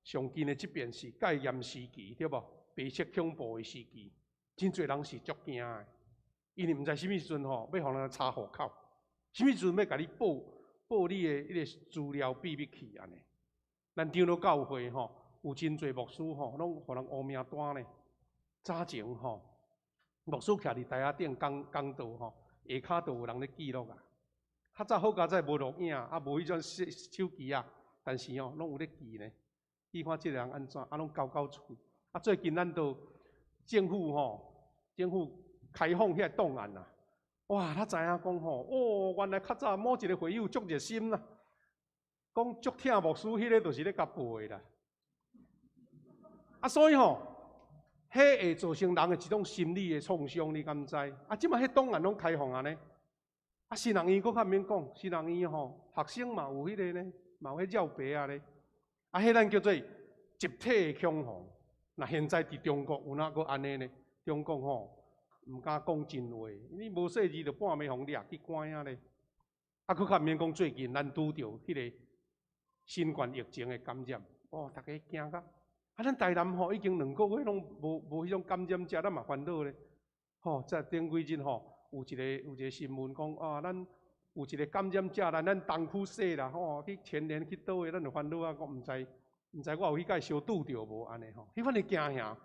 上近的這遍是戒嚴時期，對無？白色恐怖的時期，真濟人是足驚的，因為毋知啥物時陣吼，欲予人查戶口，啥物時陣欲共你報報你的彼个資料秘密去按呢。咱長老教會吼，有真濟牧師吼，攏予人烏名單呢。早前吼，牧師徛佇台仔頂講講道吼，下跤都有人咧記錄啊。較早好佳哉無錄影，啊無彼種手手機啊，但是吼攏有咧記呢。記看這个人按怎，啊攏交交喙。啊最近咱都政府吼，政府開放彼个檔案啊，哇！才知影講吼，哦，原來較早某一个會友足熱心啦，講足疼牧師，彼个就是咧共報的啦。啊，所以吼，彼會造成人的一種心理的創傷，你敢知？啊，這馬彼檔案攏開放按呢？啊，神學院閣較免講，神學院吼，學生嘛有彼个呢，嘛有彼繞白仔咧。啊，彼咱叫做集體的恐慌。若現在佇中國有哪閣按呢呢？中國吼，毋敢講真話，你無細膩就半暝予掠去關啊咧。啊，閣較免講最近咱拄著彼个新冠疫情的感染，哦，逐家驚甲。啊，咱台南吼已經2個月攏無無彼種感染者，咱嘛煩惱咧。吼，這頂幾日吼，有一個新聞講啊，咱有一個感染者，咱東區說啦，吼，去前年去佗位，咱就煩惱啊，講毋知毋知我有彼擺相拄著無按呢吼，彼款的驚嚇。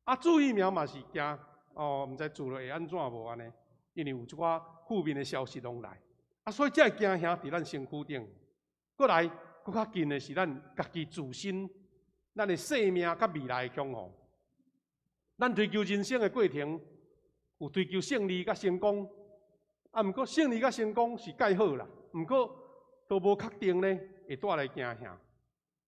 啊，注疫苗嘛是驚，哦，毋知注落會按怎無按呢？因為有一寡負面的消息攏來。啊，所以這个驚嚇佇咱身軀頂。過來，閣較近的是咱家己自身，咱的生命佮未來的恐慌。咱追求人生的過程，有追求勝利佮成功，啊，毋過勝利佮成功是蓋好啦，毋過都無確定呢，會帶來驚嚇。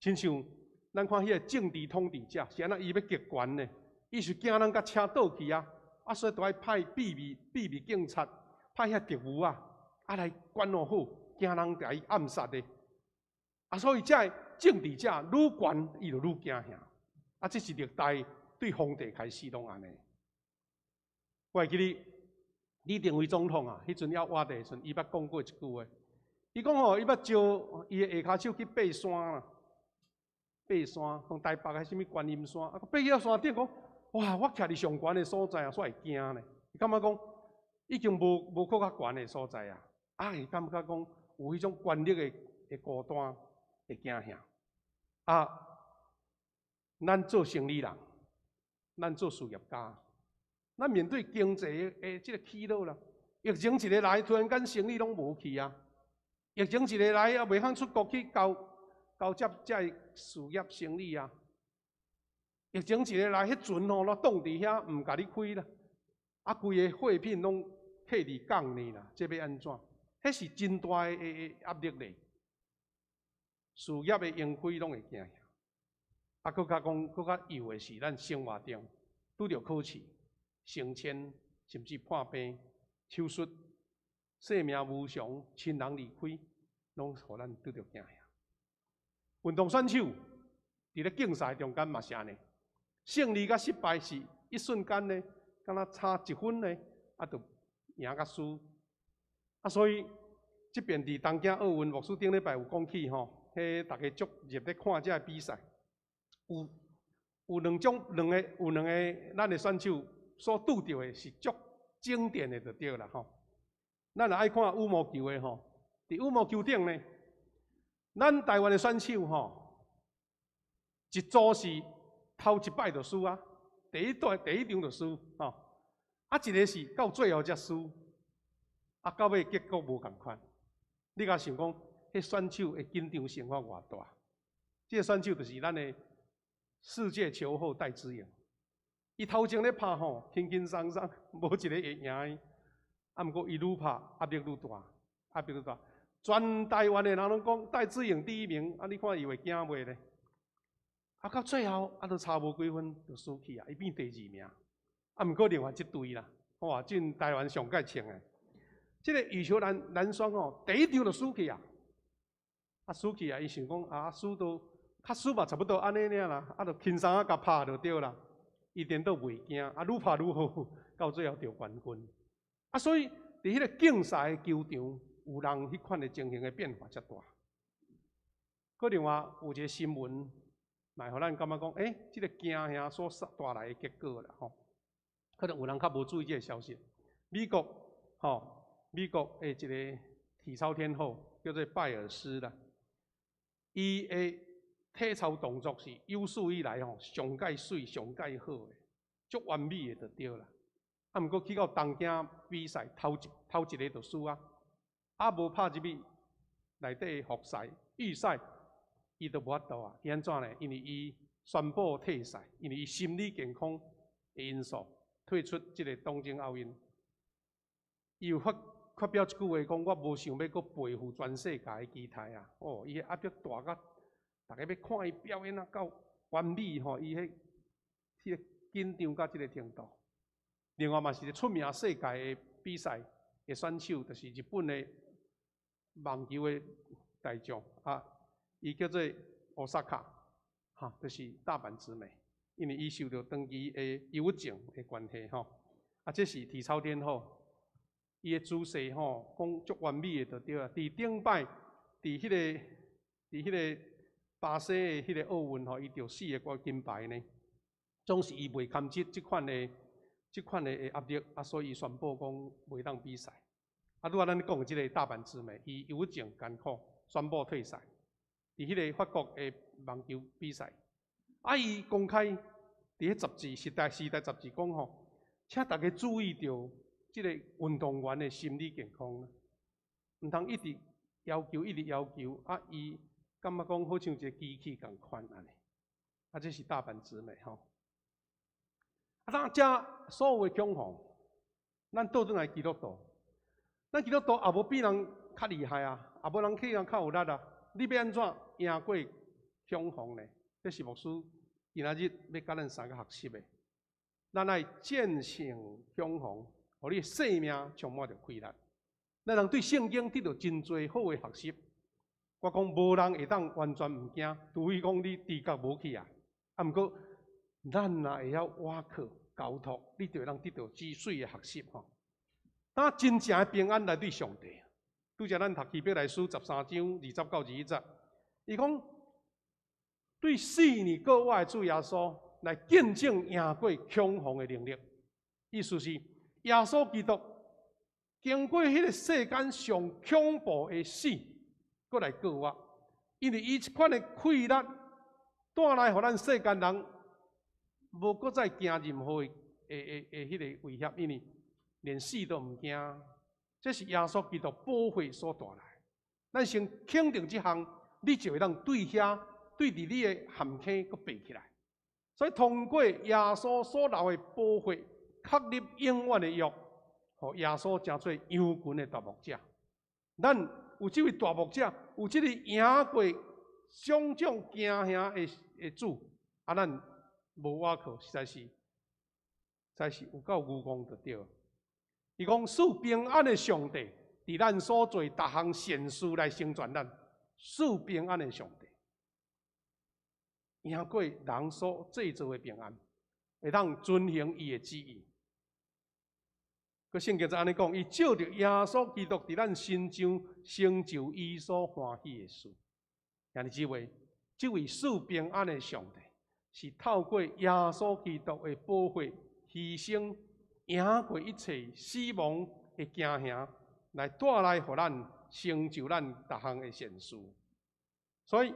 親像咱看彼个政治統治者是按怎伊欲奪權呢？伊是驚人共車倒去啊，啊，所以都愛派秘密秘密警察，派遐特務啊，啊來管好，驚人共伊暗殺的。啊，所以這个政治者愈懸，伊就愈驚嚇。啊，這是歷代對皇帝開始攏按呢。我會記得李登輝總統啊，彼陣猶活的時陣，伊捌講過一句話。伊講吼，伊捌招伊的下跤手去爬山啦，爬山，講台北的啥物觀音山，啊，爬去到山頂講，哇，我徛佇上懸的所在啊，煞會驚呢。伊感覺講已經無無閣較懸的所在啊，啊，伊感覺講有彼種權力的的孤單會驚嚇。啊，咱做生理人，咱做事業家，咱面對經濟的這个起落啦，疫情一个來，突然間生意攏無去啊。疫情一个來，啊，袂通出國去交交接這个事業生意啊。疫情一个來，彼船吼攏擋佇遐，毋共你開啦。啊，規个貨品攏卡佇港呢啦，這欲按怎？彼是真大的的壓力咧。事業的盈虧攏會驚嚇。啊，閣較講，閣較憂的是，咱生活中拄著考試、升遷，甚至破病、手術、生命無常、親人離開，攏予咱拄著驚嚇。運動選手佇咧競賽中間嘛是按呢，勝利佮失敗是一瞬間呢，敢若差一分呢，啊，就贏佮輸。啊，所以這遍佇東京奧運，牧師頂禮拜有講起吼，彼逐家足熱咧看這个比賽，有有兩種兩个有兩个咱的選手所拄著的是足經典的就對啦吼。咱若愛看羽毛球的吼，佇羽毛球頂呢，咱台灣的選手吼，一組是頭一擺就輸啊，第一段第一場就輸吼，啊一个是到最後才輸，啊到尾結果無仝款。你敢想講，彼選手的緊張性有偌大？這个選手就是咱的世界球后戴資穎，伊頭前咧拍吼，輕輕鬆鬆，無一個會贏伊。啊，毋過伊愈拍壓力愈大，壓力愈大。全台灣的人攏講戴資穎第一名，啊，你看伊會驚袂咧？啊，到最後啊，都差無幾分就輸去啊，伊變第二名。啊，毋過另外這隊啦，哇，進台灣上蓋強的。這个羽球男雙吼，第一場就輸去啊！啊，輸去啊！伊想講啊，輸都較輸嘛，差不多按呢爾啦，啊，就輕鬆啊，共拍就對啦。伊顛倒袂驚，啊，愈拍愈好，到最後得冠軍。啊，所以佇彼个競賽的球場，有人彼款的情形的變化遮大。閣另外有一个新聞，嘛予咱感覺講，欸，這个驚嚇所帶來的結果啦，吼。可能有人較無注意這个消息。美國，吼，美國的一个體操天后叫做拜爾斯啦，伊的體操動作是有史以來吼上蓋媠、上蓋好的，足完美的就對啦。啊，毋過去到東京比賽，頭一个就輸啊，啊無拍入去內底複賽、預賽，伊就無法度啊。伊按怎呢？因為伊宣布退賽，因為伊心理健康的因素退出這个東京奧運。伊有發表一句話講：我無想欲閣背負全世界的期待啊！哦，伊的壓力大甲，逐家欲看伊表演啊，夠完美吼，伊彼个緊張到這个程度。另外嘛是一个出名世界的比賽的選手，就是日本的網球的大將啊，伊叫做奧薩卡，哈，就是大阪直美，因為伊受著長期的憂鬱症的關係吼，啊，這是體操天后，伊的姿勢吼，講足完美的就對啊。佇頂擺，佇彼个巴西的彼个奧運吼，伊得四個金牌呢，總是伊袂堪這這款的壓力，啊，所以伊宣布講袂當比賽。啊，拄仔咱講的這个大阪直美，伊憂鬱症艱苦，宣布退賽。佇彼个法國的網球比賽，啊，伊公開佇彼雜誌《時代》雜誌講吼，請大家注意著這个運動員的心理健康，毋通一直要求，一直要求，啊，伊感覺講好像一个機器仝款按呢。啊，這是大阪直美吼。啊，當遮所有的恐慌，咱倒轉來基督徒，咱基督徒也無比人較厲害啊，也無人比人較有力啊。你欲按怎贏過恐慌呢？這是牧師今仔日欲佮咱三个學習的。咱愛戰勝恐慌，予你的生命充滿著氣力。咱人對聖經得著真濟好的學習。我講無人會當完全毋驚，除非講你知覺無去啊。啊，毋過咱若會曉倚靠交託，你就會當得著真媠的學習吼。當真正的平安來對上帝。拄才咱讀希伯來書13章20到21節，伊講對四年過我的主耶穌來見證贏過恐慌的能力。意思是耶穌基督經過彼个世間上恐怖的死，閣來過活，因為伊這款的氣力帶來予咱世間人無閣再驚任何的彼个威脅，因為連死都毋驚。這是耶穌基督寶血所帶來。咱先肯定這項，你就會當對遐對佇你的陷坑閣爬起來。所以通過耶穌所流的寶血，確立永遠的約，予耶穌成做羊群的大牧者。咱有這位大牧者，有這个贏過種種驚嚇的主，啊，咱無倚靠，實在是有夠愚戇就對。伊講賜平安的上帝，佇咱所做逐項善事來成全咱，賜平安的上帝，贏過人所製造的平安，會當遵行伊的旨意。閣聖經就按呢講，伊藉著耶穌基督佇咱身上成就伊所歡喜的事。兄弟姊妹，這位賜平安的上帝，是透過耶穌基督的寶血犧牲，贏過一切死亡的驚嚇，來帶來予咱成就咱逐項的善事。所以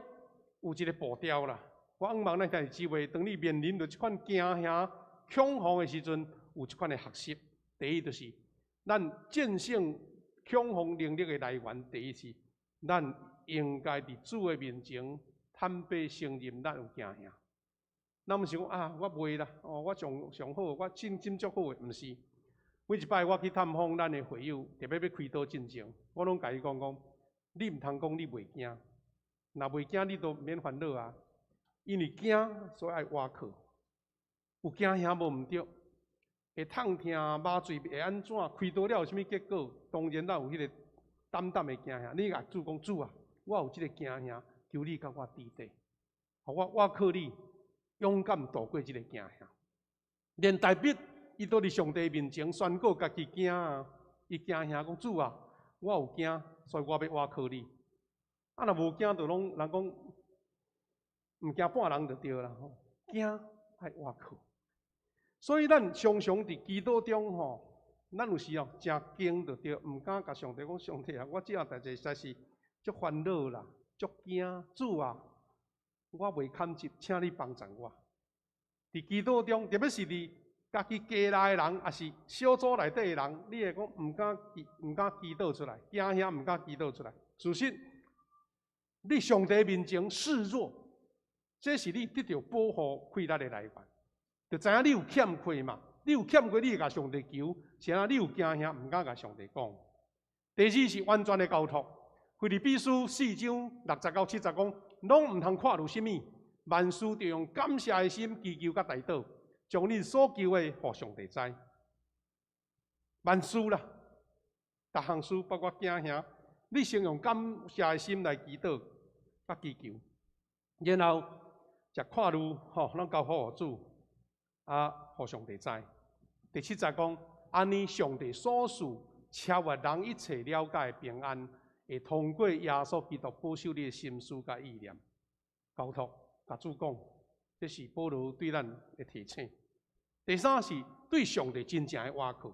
有一个步調啦，我向望咱兄弟姊妹，當你面臨著這款驚嚇、恐慌的時陣，有這款的學習。第一就是咱戰勝恐慌能力的來源。第一是咱應該佇主的面前坦白承認，咱有驚嚇。咱毋是講啊，我袂啦，哦，我上上好，我真真足好的，毋是。每一擺我去探訪咱的會友，特別欲開刀進前，我攏共伊講講，你毋通講你袂驚，若袂驚你都免煩惱啊。因為驚，所以愛倚靠。有驚嚇無毋對，會痛疼、麻醉會按怎，開刀了有啥物結果？當然咱有彼個膽膽的驚嚇。你共主講，主啊，我有這个驚嚇，求你共我佇底，予我倚靠你，勇敢度過這个驚嚇。連大衛伊都佇上帝面前宣告家己驚啊！伊驚嚇講，主啊，我有驚，所以我欲倚靠你。啊，若無驚，就攏人講毋驚半人就對啦吼。驚愛倚靠，所以咱常常佇祈禱中吼，咱有時哦誠驚就對，毋敢共上帝講，上帝啊，我這項代誌實在是足煩惱啦，足驚，主啊，我袂堪接，請你幫助我。佇祈禱中，特別是佇家己家內的人，抑是小組內底的人，你會講毋敢祈禱出來，驚嚇毋敢祈禱出來。事實，你上帝面前示弱，這是你得著保護氣力的來源。就知影你有欠缺嘛？你有欠缺，你會共上帝求，是按怎你有驚嚇，毋敢共上帝講。第二是完全的交託，腓立比書4章6節到7節講，攏毋通看慮啥物，萬事著用感謝的心祈求佮代禱，將恁所求的，予上帝知。萬事啦，逐項事包括驚嚇，你先用感謝的心來祈禱、佮祈求，然後才看慮吼，攏交付予主，啊，予上帝知。第七節講，按呢上帝所賜超越人一切了解的平安，會通過耶穌基督保守你的心思佮意念。交託，共主講，這是保羅對咱的提醒。第三是對上帝真正的倚靠，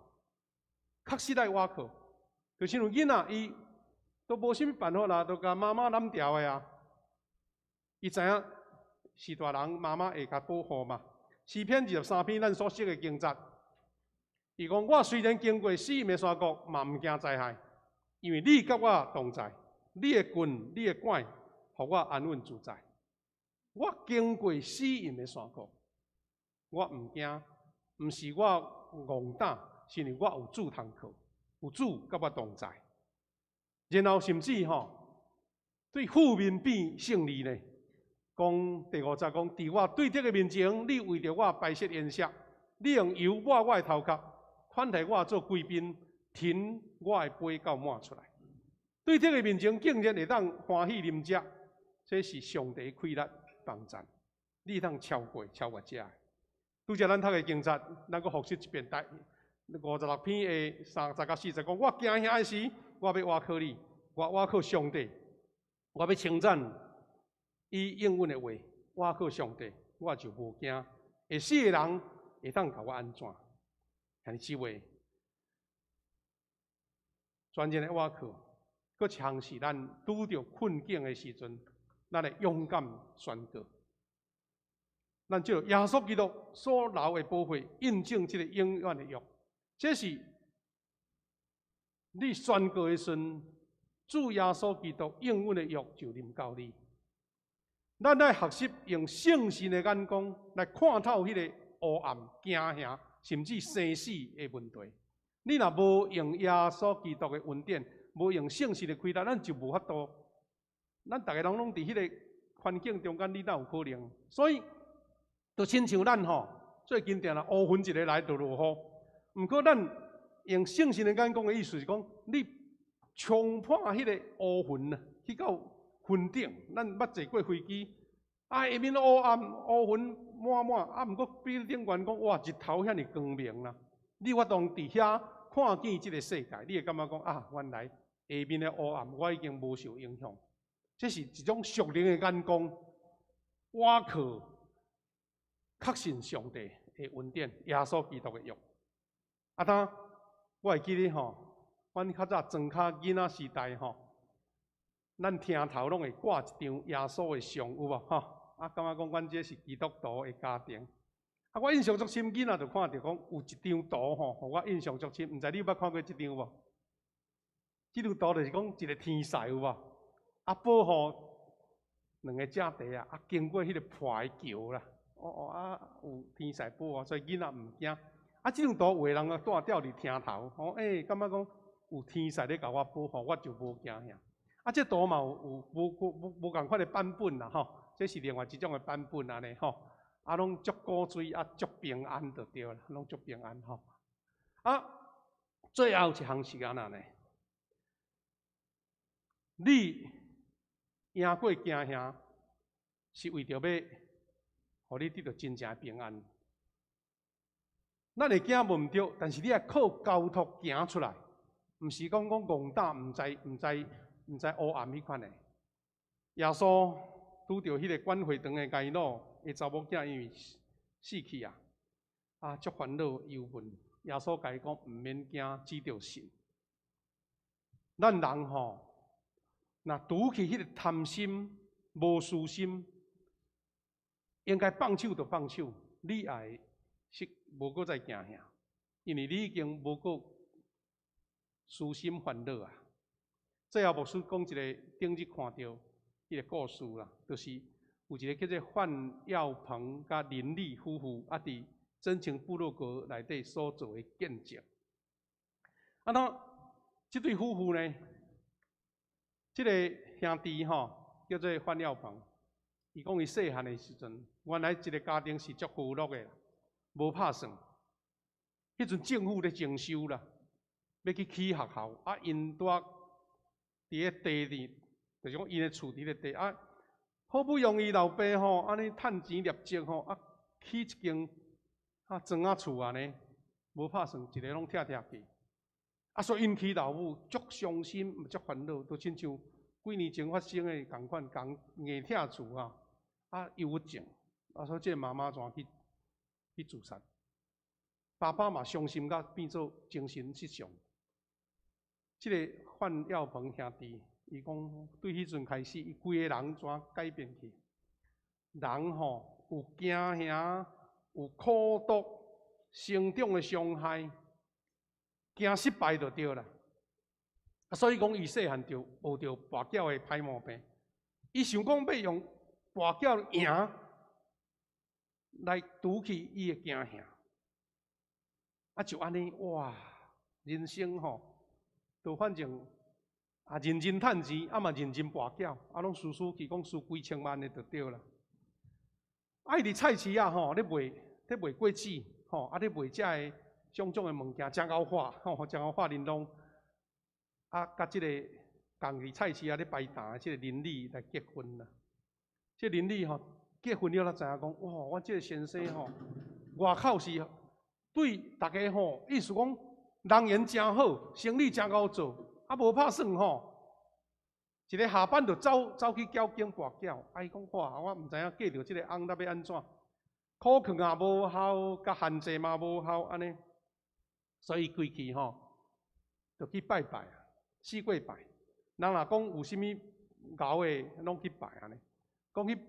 確實來倚靠。就親像囡仔，伊都無啥物辦法啦，都共媽媽攬牢的啊。伊知影是大人媽媽會共保護嘛。詩篇23篇咱所熟的經節，伊講，我雖然經過死蔭的山谷，嘛毋驚災害，因為你佮我同在，你的棍、你的拐，予我安穩自在。我經過死蔭的山谷，我毋驚。毋是我戇膽，是因為我有主通靠，有主佮我同在。然後甚至吼，對負面變勝利呢？講第五節講，佇我對敵的面前，你為著我擺設筵席，你用油抹我的頭殼，款待我做貴賓，盛我的杯到滿出來。對敵的面前，竟然會當歡喜啉食，這是上帝氣力幫贊，你會當超過超越這。拄才咱讀的經節，咱閣復習一遍，第56篇的30到40節講，我驚嚇的時，我欲倚靠你，我倚靠上帝，我欲稱讚伊應允的話，倚靠上帝，我就無驚。會死的人會當共我按怎？兄弟姊妹，全然的倚靠，閣一項是咱拄著困境的時陣，咱會勇敢宣告。咱藉著耶穌基督所流的寶血，印證這个永遠的約。這是你宣告的時陣，主耶穌基督永遠的約就臨到你。咱愛學習用聖神的眼光來看透彼个烏暗、驚嚇，甚至生死的問題。你若無用耶穌基督的恩典，無用聖神的氣力，咱就無法度。咱逐个人攏佇彼个環境中間，你哪有可能？所以，就親像咱吼，最近定定烏雲一个來就落雨。毋過咱用聖神的眼光的意思是講，你衝破彼个烏雲啊，去到雲頂。咱捌坐過飛機，啊，下面烏暗烏雲滿滿，啊，毋過飛頂懸講，哇，日頭遐爾光明啦！你有法度佇遐看見這个世界，你會感覺講啊，原來下面的烏暗我已經無受影響。這是一種屬靈的眼光，倚靠確信上帝的恩典，耶穌基督的約。啊，當我會記得吼，阮較早莊跤囡仔時代吼，咱廳頭攏會掛一張耶穌的像，有無吼？啊，感覺講阮這是基督徒的家庭。啊，我印象足深，囡仔就看著講有一張圖吼，予我印象足深。毋知你有捌看過這張無？這張圖就是講一個天使有無？啊，保護兩个正地啊，啊，經過彼個破的橋啦。哦哦啊，有天使保護，所以囡仔毋驚。啊，這張圖有的人啊，蹛吊佇廳頭，吼，欸，感覺講有天使咧共我保護，我就無驚嚇。啊，這圖嘛有有無無無仝款的版本啦，吼，這是另外一種的版本按呢，吼。啊，攏足古錐啊，足平安就對啦，攏足平安吼。啊，最後一項是按怎呢？你贏過驚嚇，是為著欲，予你得著真正的平安。咱會驚無毋對，但是你愛靠交託行出來，毋是講講戇膽，毋知毋知毋知黑暗彼款的。耶穌拄著彼个管會堂的睚魯的查某囝，因為死去啊，啊，足煩惱憂悶。耶穌共伊講，毋免驚，只著信。咱人吼，若除去彼个貪心、無私心，應該放手就放手，你也會是無閣再驚嚇，因為你已經無閣私心煩惱啊。最後牧師講一个頂日看著彼个故事啦，就是有一个叫做范耀鵬佮林麗夫婦啊，佇真情部落格內底所做的見證。啊，那這對夫婦呢，這个兄弟吼叫做范耀鵬，伊講伊細漢的時陣，原來一个家庭是足富樂的，無拍算。彼陣政府咧徵收啦，欲去起學校，啊，𪜶住佇咧地裡，就是講𪜶的厝佇咧地啊，好不容易老爸吼，按呢趁錢攝積吼，啊，起一間啊磚仔厝按呢，無拍算，一个攏拆拆去。啊，所以𪜶起老母足傷心，足煩惱，都親像幾年前發生的仝款，共硬拆厝啊，啊，憂鬱症，啊，所以這个媽媽怎去去自殺？爸爸嘛傷心甲變做精神失常。這个范耀鵬兄弟，伊講對彼陣開始，伊規个人怎改變去？人吼有驚嚇，有苦毒，成長的傷害，驚失敗就對啦。啊，所以講伊細漢就學著跋筊的歹毛病。伊想講欲用跋筊贏來除去伊的驚嚇。啊，就按呢，哇！人生吼，就反正啊，認真趁錢，啊嘛認真跋筊，啊攏輸輸去，講輸幾千萬的就對啦。啊，伊佇菜市仔吼，咧賣果子，吼，啊咧賣遮个種種的物件，誠𠢕畫，吼，誠𠢕畫玲瑯。啊，佮這个仝佇菜市仔咧擺檔的這个鄰里來結婚啦。這鄰里吼結婚了，才知影講，哇，我這个先生吼，外口是對逐家吼，意思講人緣誠好，生意誠𠢕做，啊無拍算吼。一个下班就走走去繳經跋筊，啊伊講哇，我毋知影嫁著這个翁仔欲按怎，苦勸也無效，佮限制嘛無效，按呢，所以規氣吼，就去拜拜啊，四過拜。人若講有啥物𠢕的，攏去拜按呢。講去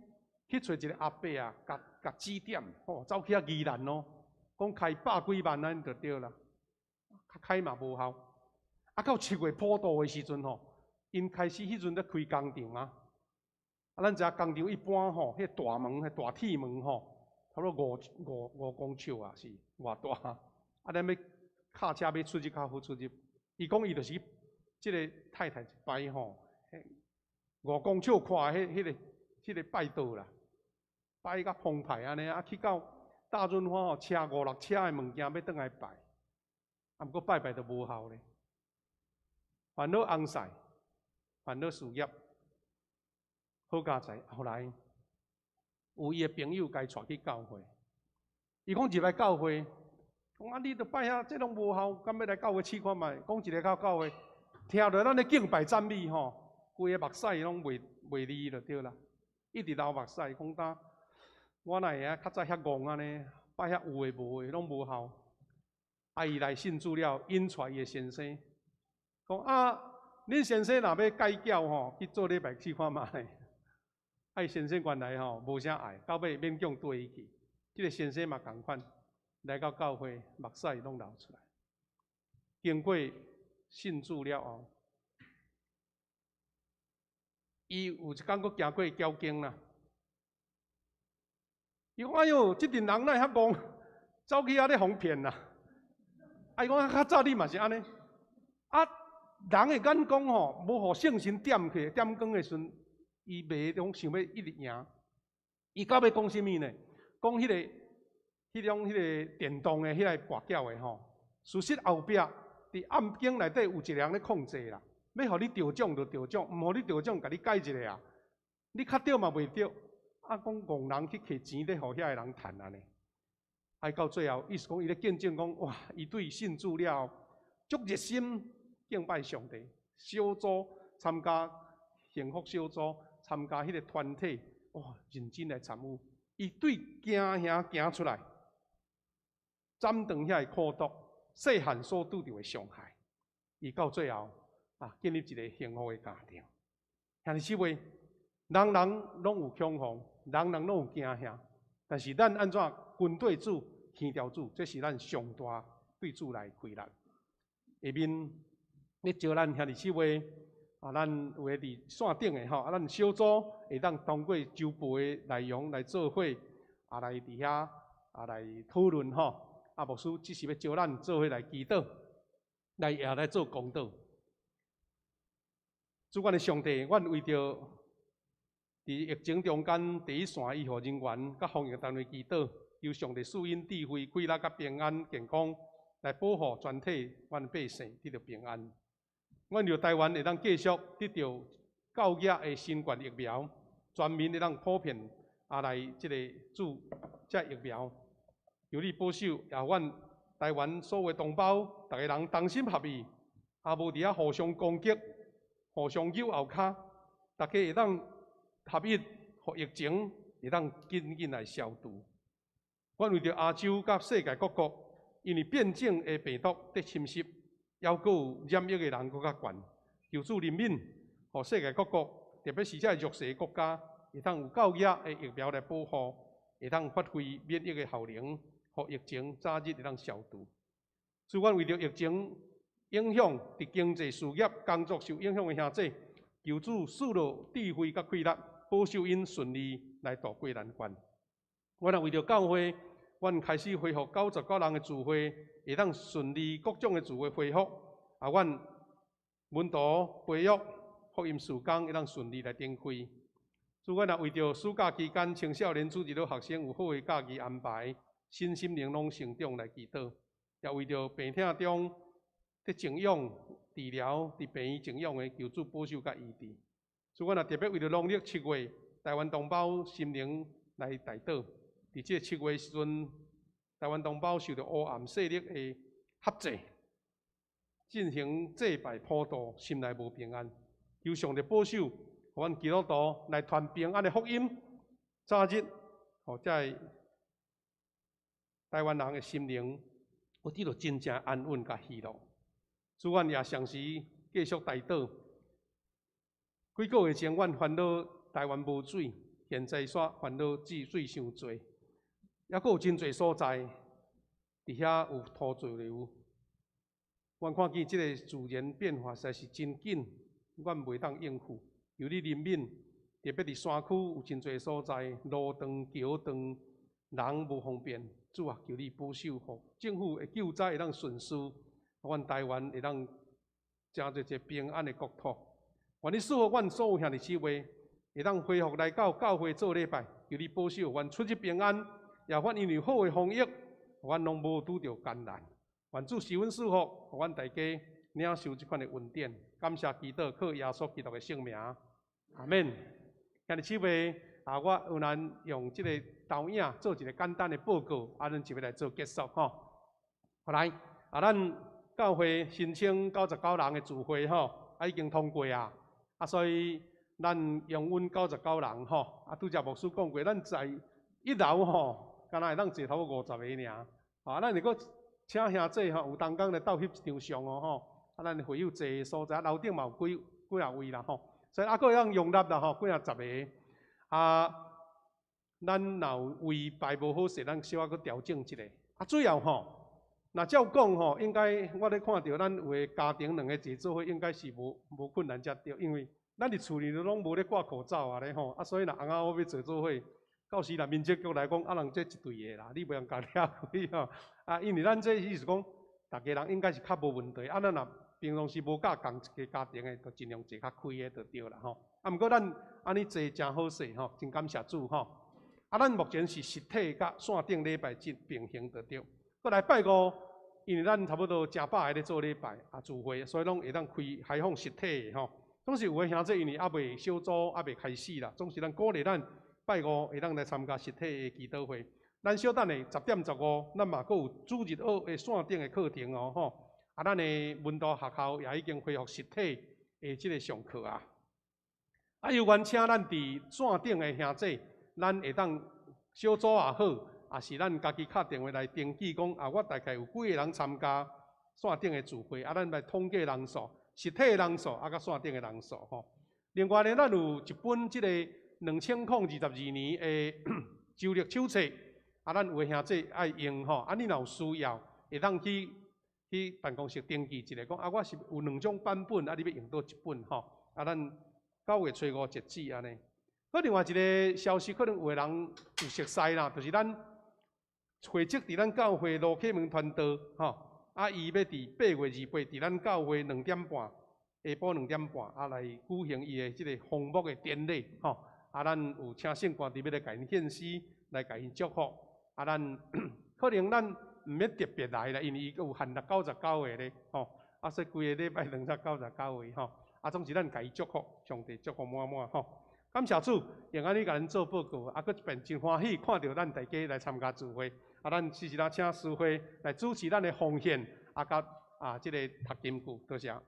去揣一个阿伯啊，共共指點，吼，走去遐宜蘭哦，講開百幾萬按呢就對啦，開嘛無效。啊，到七月普渡的時陣吼，𪜶開始彼陣咧開工廠啊，啊，咱知影工廠一般吼，彼大門、彼大鐵門吼，差不多5公尺啊，是偌大。啊，咱欲跤車欲出入較好出入。伊講伊就是這个太太一擺吼，5公尺寬彼彼个彼个拜桌啦，擺甲澎湃按呢，啊去到大潤發吼，車五六車的物件欲轉來拜，啊，毋過拜拜都無效咧，煩惱翁婿，煩惱事業，好佳哉，後來有伊的朋友共伊帶去教會，伊講入來教會，講啊你都拜遐，這攏無效，敢欲來教會試看覓？講一个到教會，聽著咱咧敬拜讚美吼，規个目屎攏袂袂離就對啦，一直流目屎，講呾我哪會曉較早遐戇按呢，拜遐有的無的攏無效。啊，伊來信主了，引帶伊的先生，講啊，恁先生若欲改筊吼，去做禮拜試看覓。啊，伊先生原來吼無啥愛，到尾勉強綴伊去。這个先生嘛仝款，來到教會，目屎攏流出來。經過信主了後，伊有一工閣行過交警啦。伊講：哎喲，這陣人哪會遐戇，走去遐咧予人騙啦！啊，伊講較早你嘛是按呢。啊，人的眼光吼，無予聖神點去，點光的時陣，伊袂攏想欲一直贏。伊到尾講啥物呢？講彼个、彼種、彼個電動的彼个跋筊的吼，事實後壁佇暗間內底有一個人咧控制啦，欲予你著獎就著獎，毋予你著獎，共你改一下啊！你較著嘛袂著，啊，講戇人去摕錢咧，予遐个人趁按呢。啊，到最後，意思講伊咧見證講，哇！伊對信主了後，足熱心敬拜上帝，小組參加幸福小組，參加彼個團體，哇！認真來參與。伊對驚嚇行出來，斬斷遐个苦毒，細漢所拄著的傷害，伊到最後啊，建立一个幸福的家庭。兄弟姊妹，人人攏有恐慌，人人攏有驚嚇，但是咱按怎跟綴主、牽著主，這是咱上大對主來開力。下面咧招咱兄弟姊妹啊，咱有的佇線頂的吼，啊，咱小組會當通過周報的內容來做伙，啊，來佇遐啊來討論吼。啊，牧師只是欲招咱做伙來祈禱，來也來做公禱。主阮的上帝，阮為著佇疫情中間第一線醫護人員佮防疫單位祈禱，求上帝賜𪜶智慧、氣力佮平安健康，來保護全體阮百姓得著平安。阮著台灣會當繼續得著夠額的新冠疫苗，全民會當普遍啊來這个注這疫苗。求你保守，也予阮台灣所有同胞，逐个人同心合意，也無佇遐互相攻擊、互相扭後跤，大家會當合一，予疫情會當緊緊來消除。阮為著亞洲佮世界各國，因為變種的病毒佇侵襲，猶閣有染疫的人閣較懸，求主憐憫，予世界各國，特別是這弱勢國家，會當有夠額的疫苗來保護，會當發揮免疫的效能，予疫情早日會當消除。主，阮為著疫情影響佇經濟、事業、工作受影響的兄弟，求主賜落智慧佮氣力，保守𪜶順利來渡過難關。阮也為著教會，阮開始恢復99人的聚會，會當順利各種的聚會恢復。啊，阮門徒培育福音事工會當順利來展開。主，阮也為著暑假期間青少年主日學生有好的假期安排，身心靈攏成長來祈禱。也為著病痛中佇靜養治療、佇病院靜養的，求主保守佮醫治。主，阮也特別為著農曆七月台灣同胞心靈來代禱。佇這個七月時陣，台灣同胞受著黑暗勢力的轄制，進行祭拜普渡，心內無平安。求上帝保守，予阮基督徒來傳平安的福音，早日予這个台灣人的心靈有得著真正安穩佮喜樂。主，阮也同時繼續代禱。幾個月前，阮煩惱台灣無水，現在煞煩惱水傷濟，猶閣有真濟所在，佇遐有土石流。阮看見這个自然變化實在是真緊，阮袂當應付。求你憐憫，特別佇山區有真濟所在，路斷、橋斷，人無方便。主啊，求你保守，予政府的救災會當順遂，阮台灣會當成做一個平安的國土。願你賜福阮所有兄弟姊妹，會當恢復來到教會做禮拜。求你保守，願出入平安，也願因為好的防疫，阮攏無拄著艱難。願主賜恩賜福，予阮大家領受這款的恩典。感謝基督，靠耶穌基督的聖名，阿們。兄弟姊妹，啊，我有咱用這個投影做一個簡單的報告，啊，咱就欲來做結束吼。好來，啊，咱教會申請99人的聚會吼，啊，已經通過啊，啊，所以咱容阮九十九人吼，啊，拄才牧師講過，咱在一樓吼，敢若會當坐差不多50个爾，啊，咱如果請兄弟吼，有同工來鬥翕一張相哦吼，啊，咱會有坐的所在，樓頂嘛有幾幾若位啦吼，所以猶閣會當容納啦吼，幾若十个。啊，咱若有位排無好勢，咱小可閣調整一下。啊，主要吼，若照講吼，應該我咧看著咱有的家庭兩个坐做伙，應該是無困難才對，因為咱佇厝裡都攏無咧掛口罩啊咧吼，啊，所以若翁仔某欲坐做伙，到時若民政局來講，啊人這一對的啦，你袂用共掠開吼。啊，因為咱這意思講，逐家人應該是較無問題。啊，咱若平常時無佮仝一个家庭的，就盡量坐較開的就對啦吼。啊，毋過咱按呢坐誠好勢吼，真感謝主吼。啊，咱目前是實體佮線頂禮拜進並行就對。閣來拜五，因為咱差不多成百个咧做禮拜啊聚會，所以攏會當開開放實體的吼。總是有的兄弟因為猶未小組猶未開始啦，總是咱鼓勵咱拜五會當來參加實體的祈禱會。咱小等下10點15，咱嘛閣有主日學的線頂的課程哦吼。啊，咱的門徒學校也已經恢復實體的這个上課啊。啊，猶原請咱佇線頂的兄弟，咱會當小組也好，也是咱家己敲電話來登記講啊，我大概有幾个人參加線頂的聚會，啊，咱來統計人數，實體的人數，啊，佮線頂的人數吼。另外呢，咱有一本這个2022年的周曆手冊，啊，咱有的兄弟愛用吼，啊，你若有需要，會當去辦公室登記一下，講啊，我是有兩種版本，啊，你欲用佗一本吼，啊，咱9月初5截止按呢。閣另外一个消息，可能有的人有熟似啦，就是咱會籍佇咱教會盧啟明傳道吼，啊，伊欲佇8月28佇咱教會兩點半，下晡兩點半啊來舉行伊的這个封牧的典禮吼，啊，咱有請聖官佇欲來共𪜶獻詩，來共𪜶祝福，啊，咱可能咱毋免特別來啦，因為伊閣有限六九十九個咧，吼，啊，所以規个禮拜292位吼，啊，總是咱共伊祝福，上帝祝福滿滿吼。感謝主，用按呢共恁做報告，啊，閣一遍真歡喜看著咱大家來參加聚會，啊，咱此時咱請司會來主持咱的奉獻，啊，佮啊，這个讀經句，多謝。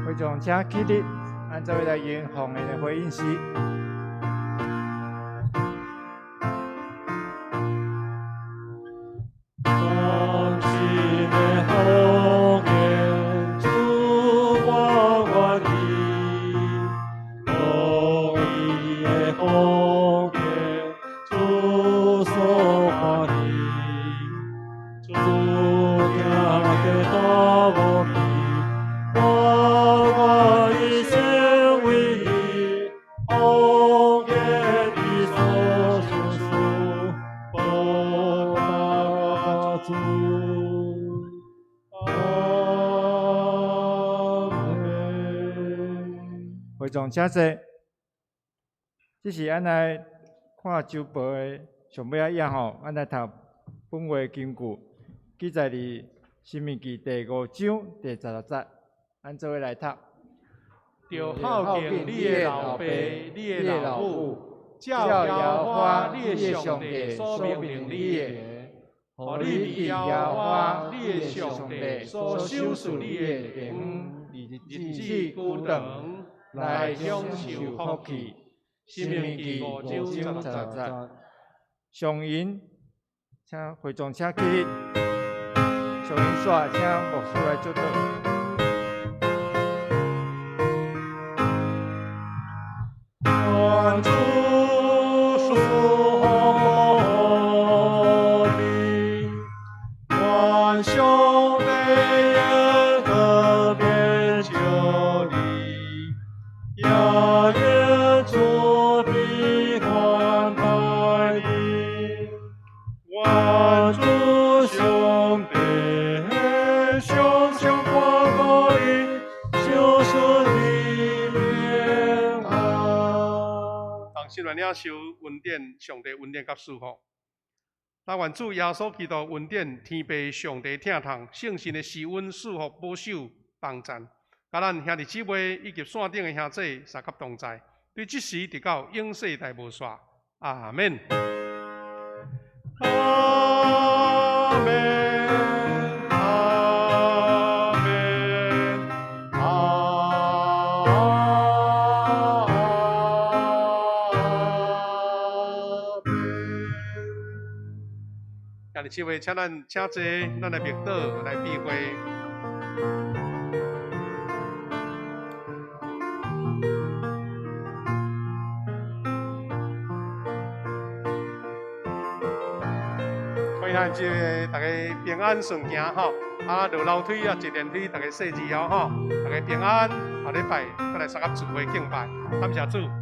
會眾請起立，按做伙來用奉獻的回應詩。當心的奉獻，主我願意；公義的奉獻，主所歡喜。主行的大無比，我願意成為你奉獻的所屬事，報答主。阿們。會眾請坐。這是咱來看週報的上尾仔頁吼，咱來讀本月經句，記載佇申命記第五章第十六節，咱做伙來讀。著孝敬你的老爸、你的老母，照耶和華你的上帝所命令你的，予你佇耶和華你的上帝所賞賜你的地方，日子久長，來享受福氣。申命記五章十六節。上引，請會眾請起立。上引煞，請牧師來祝禱。願主賜福。來領受恩典，上帝恩典佮賜福。但願主耶穌基督恩典、天父上帝疼痛、聖神的施恩賜福保守幫贊，佮咱兄弟姊妹以及線頂的兄弟相佮同在，對這時直到永世代無煞。阿們。阿們，阿們，阿們。兄弟姊妹，請咱請坐，咱來默禱，來閉會。兄弟姊妹，大家平安順行吼，啊，落樓梯啊，坐電梯，大家細緻哦吼，大家平安，後禮拜閣來相佮聚會敬拜，感謝主。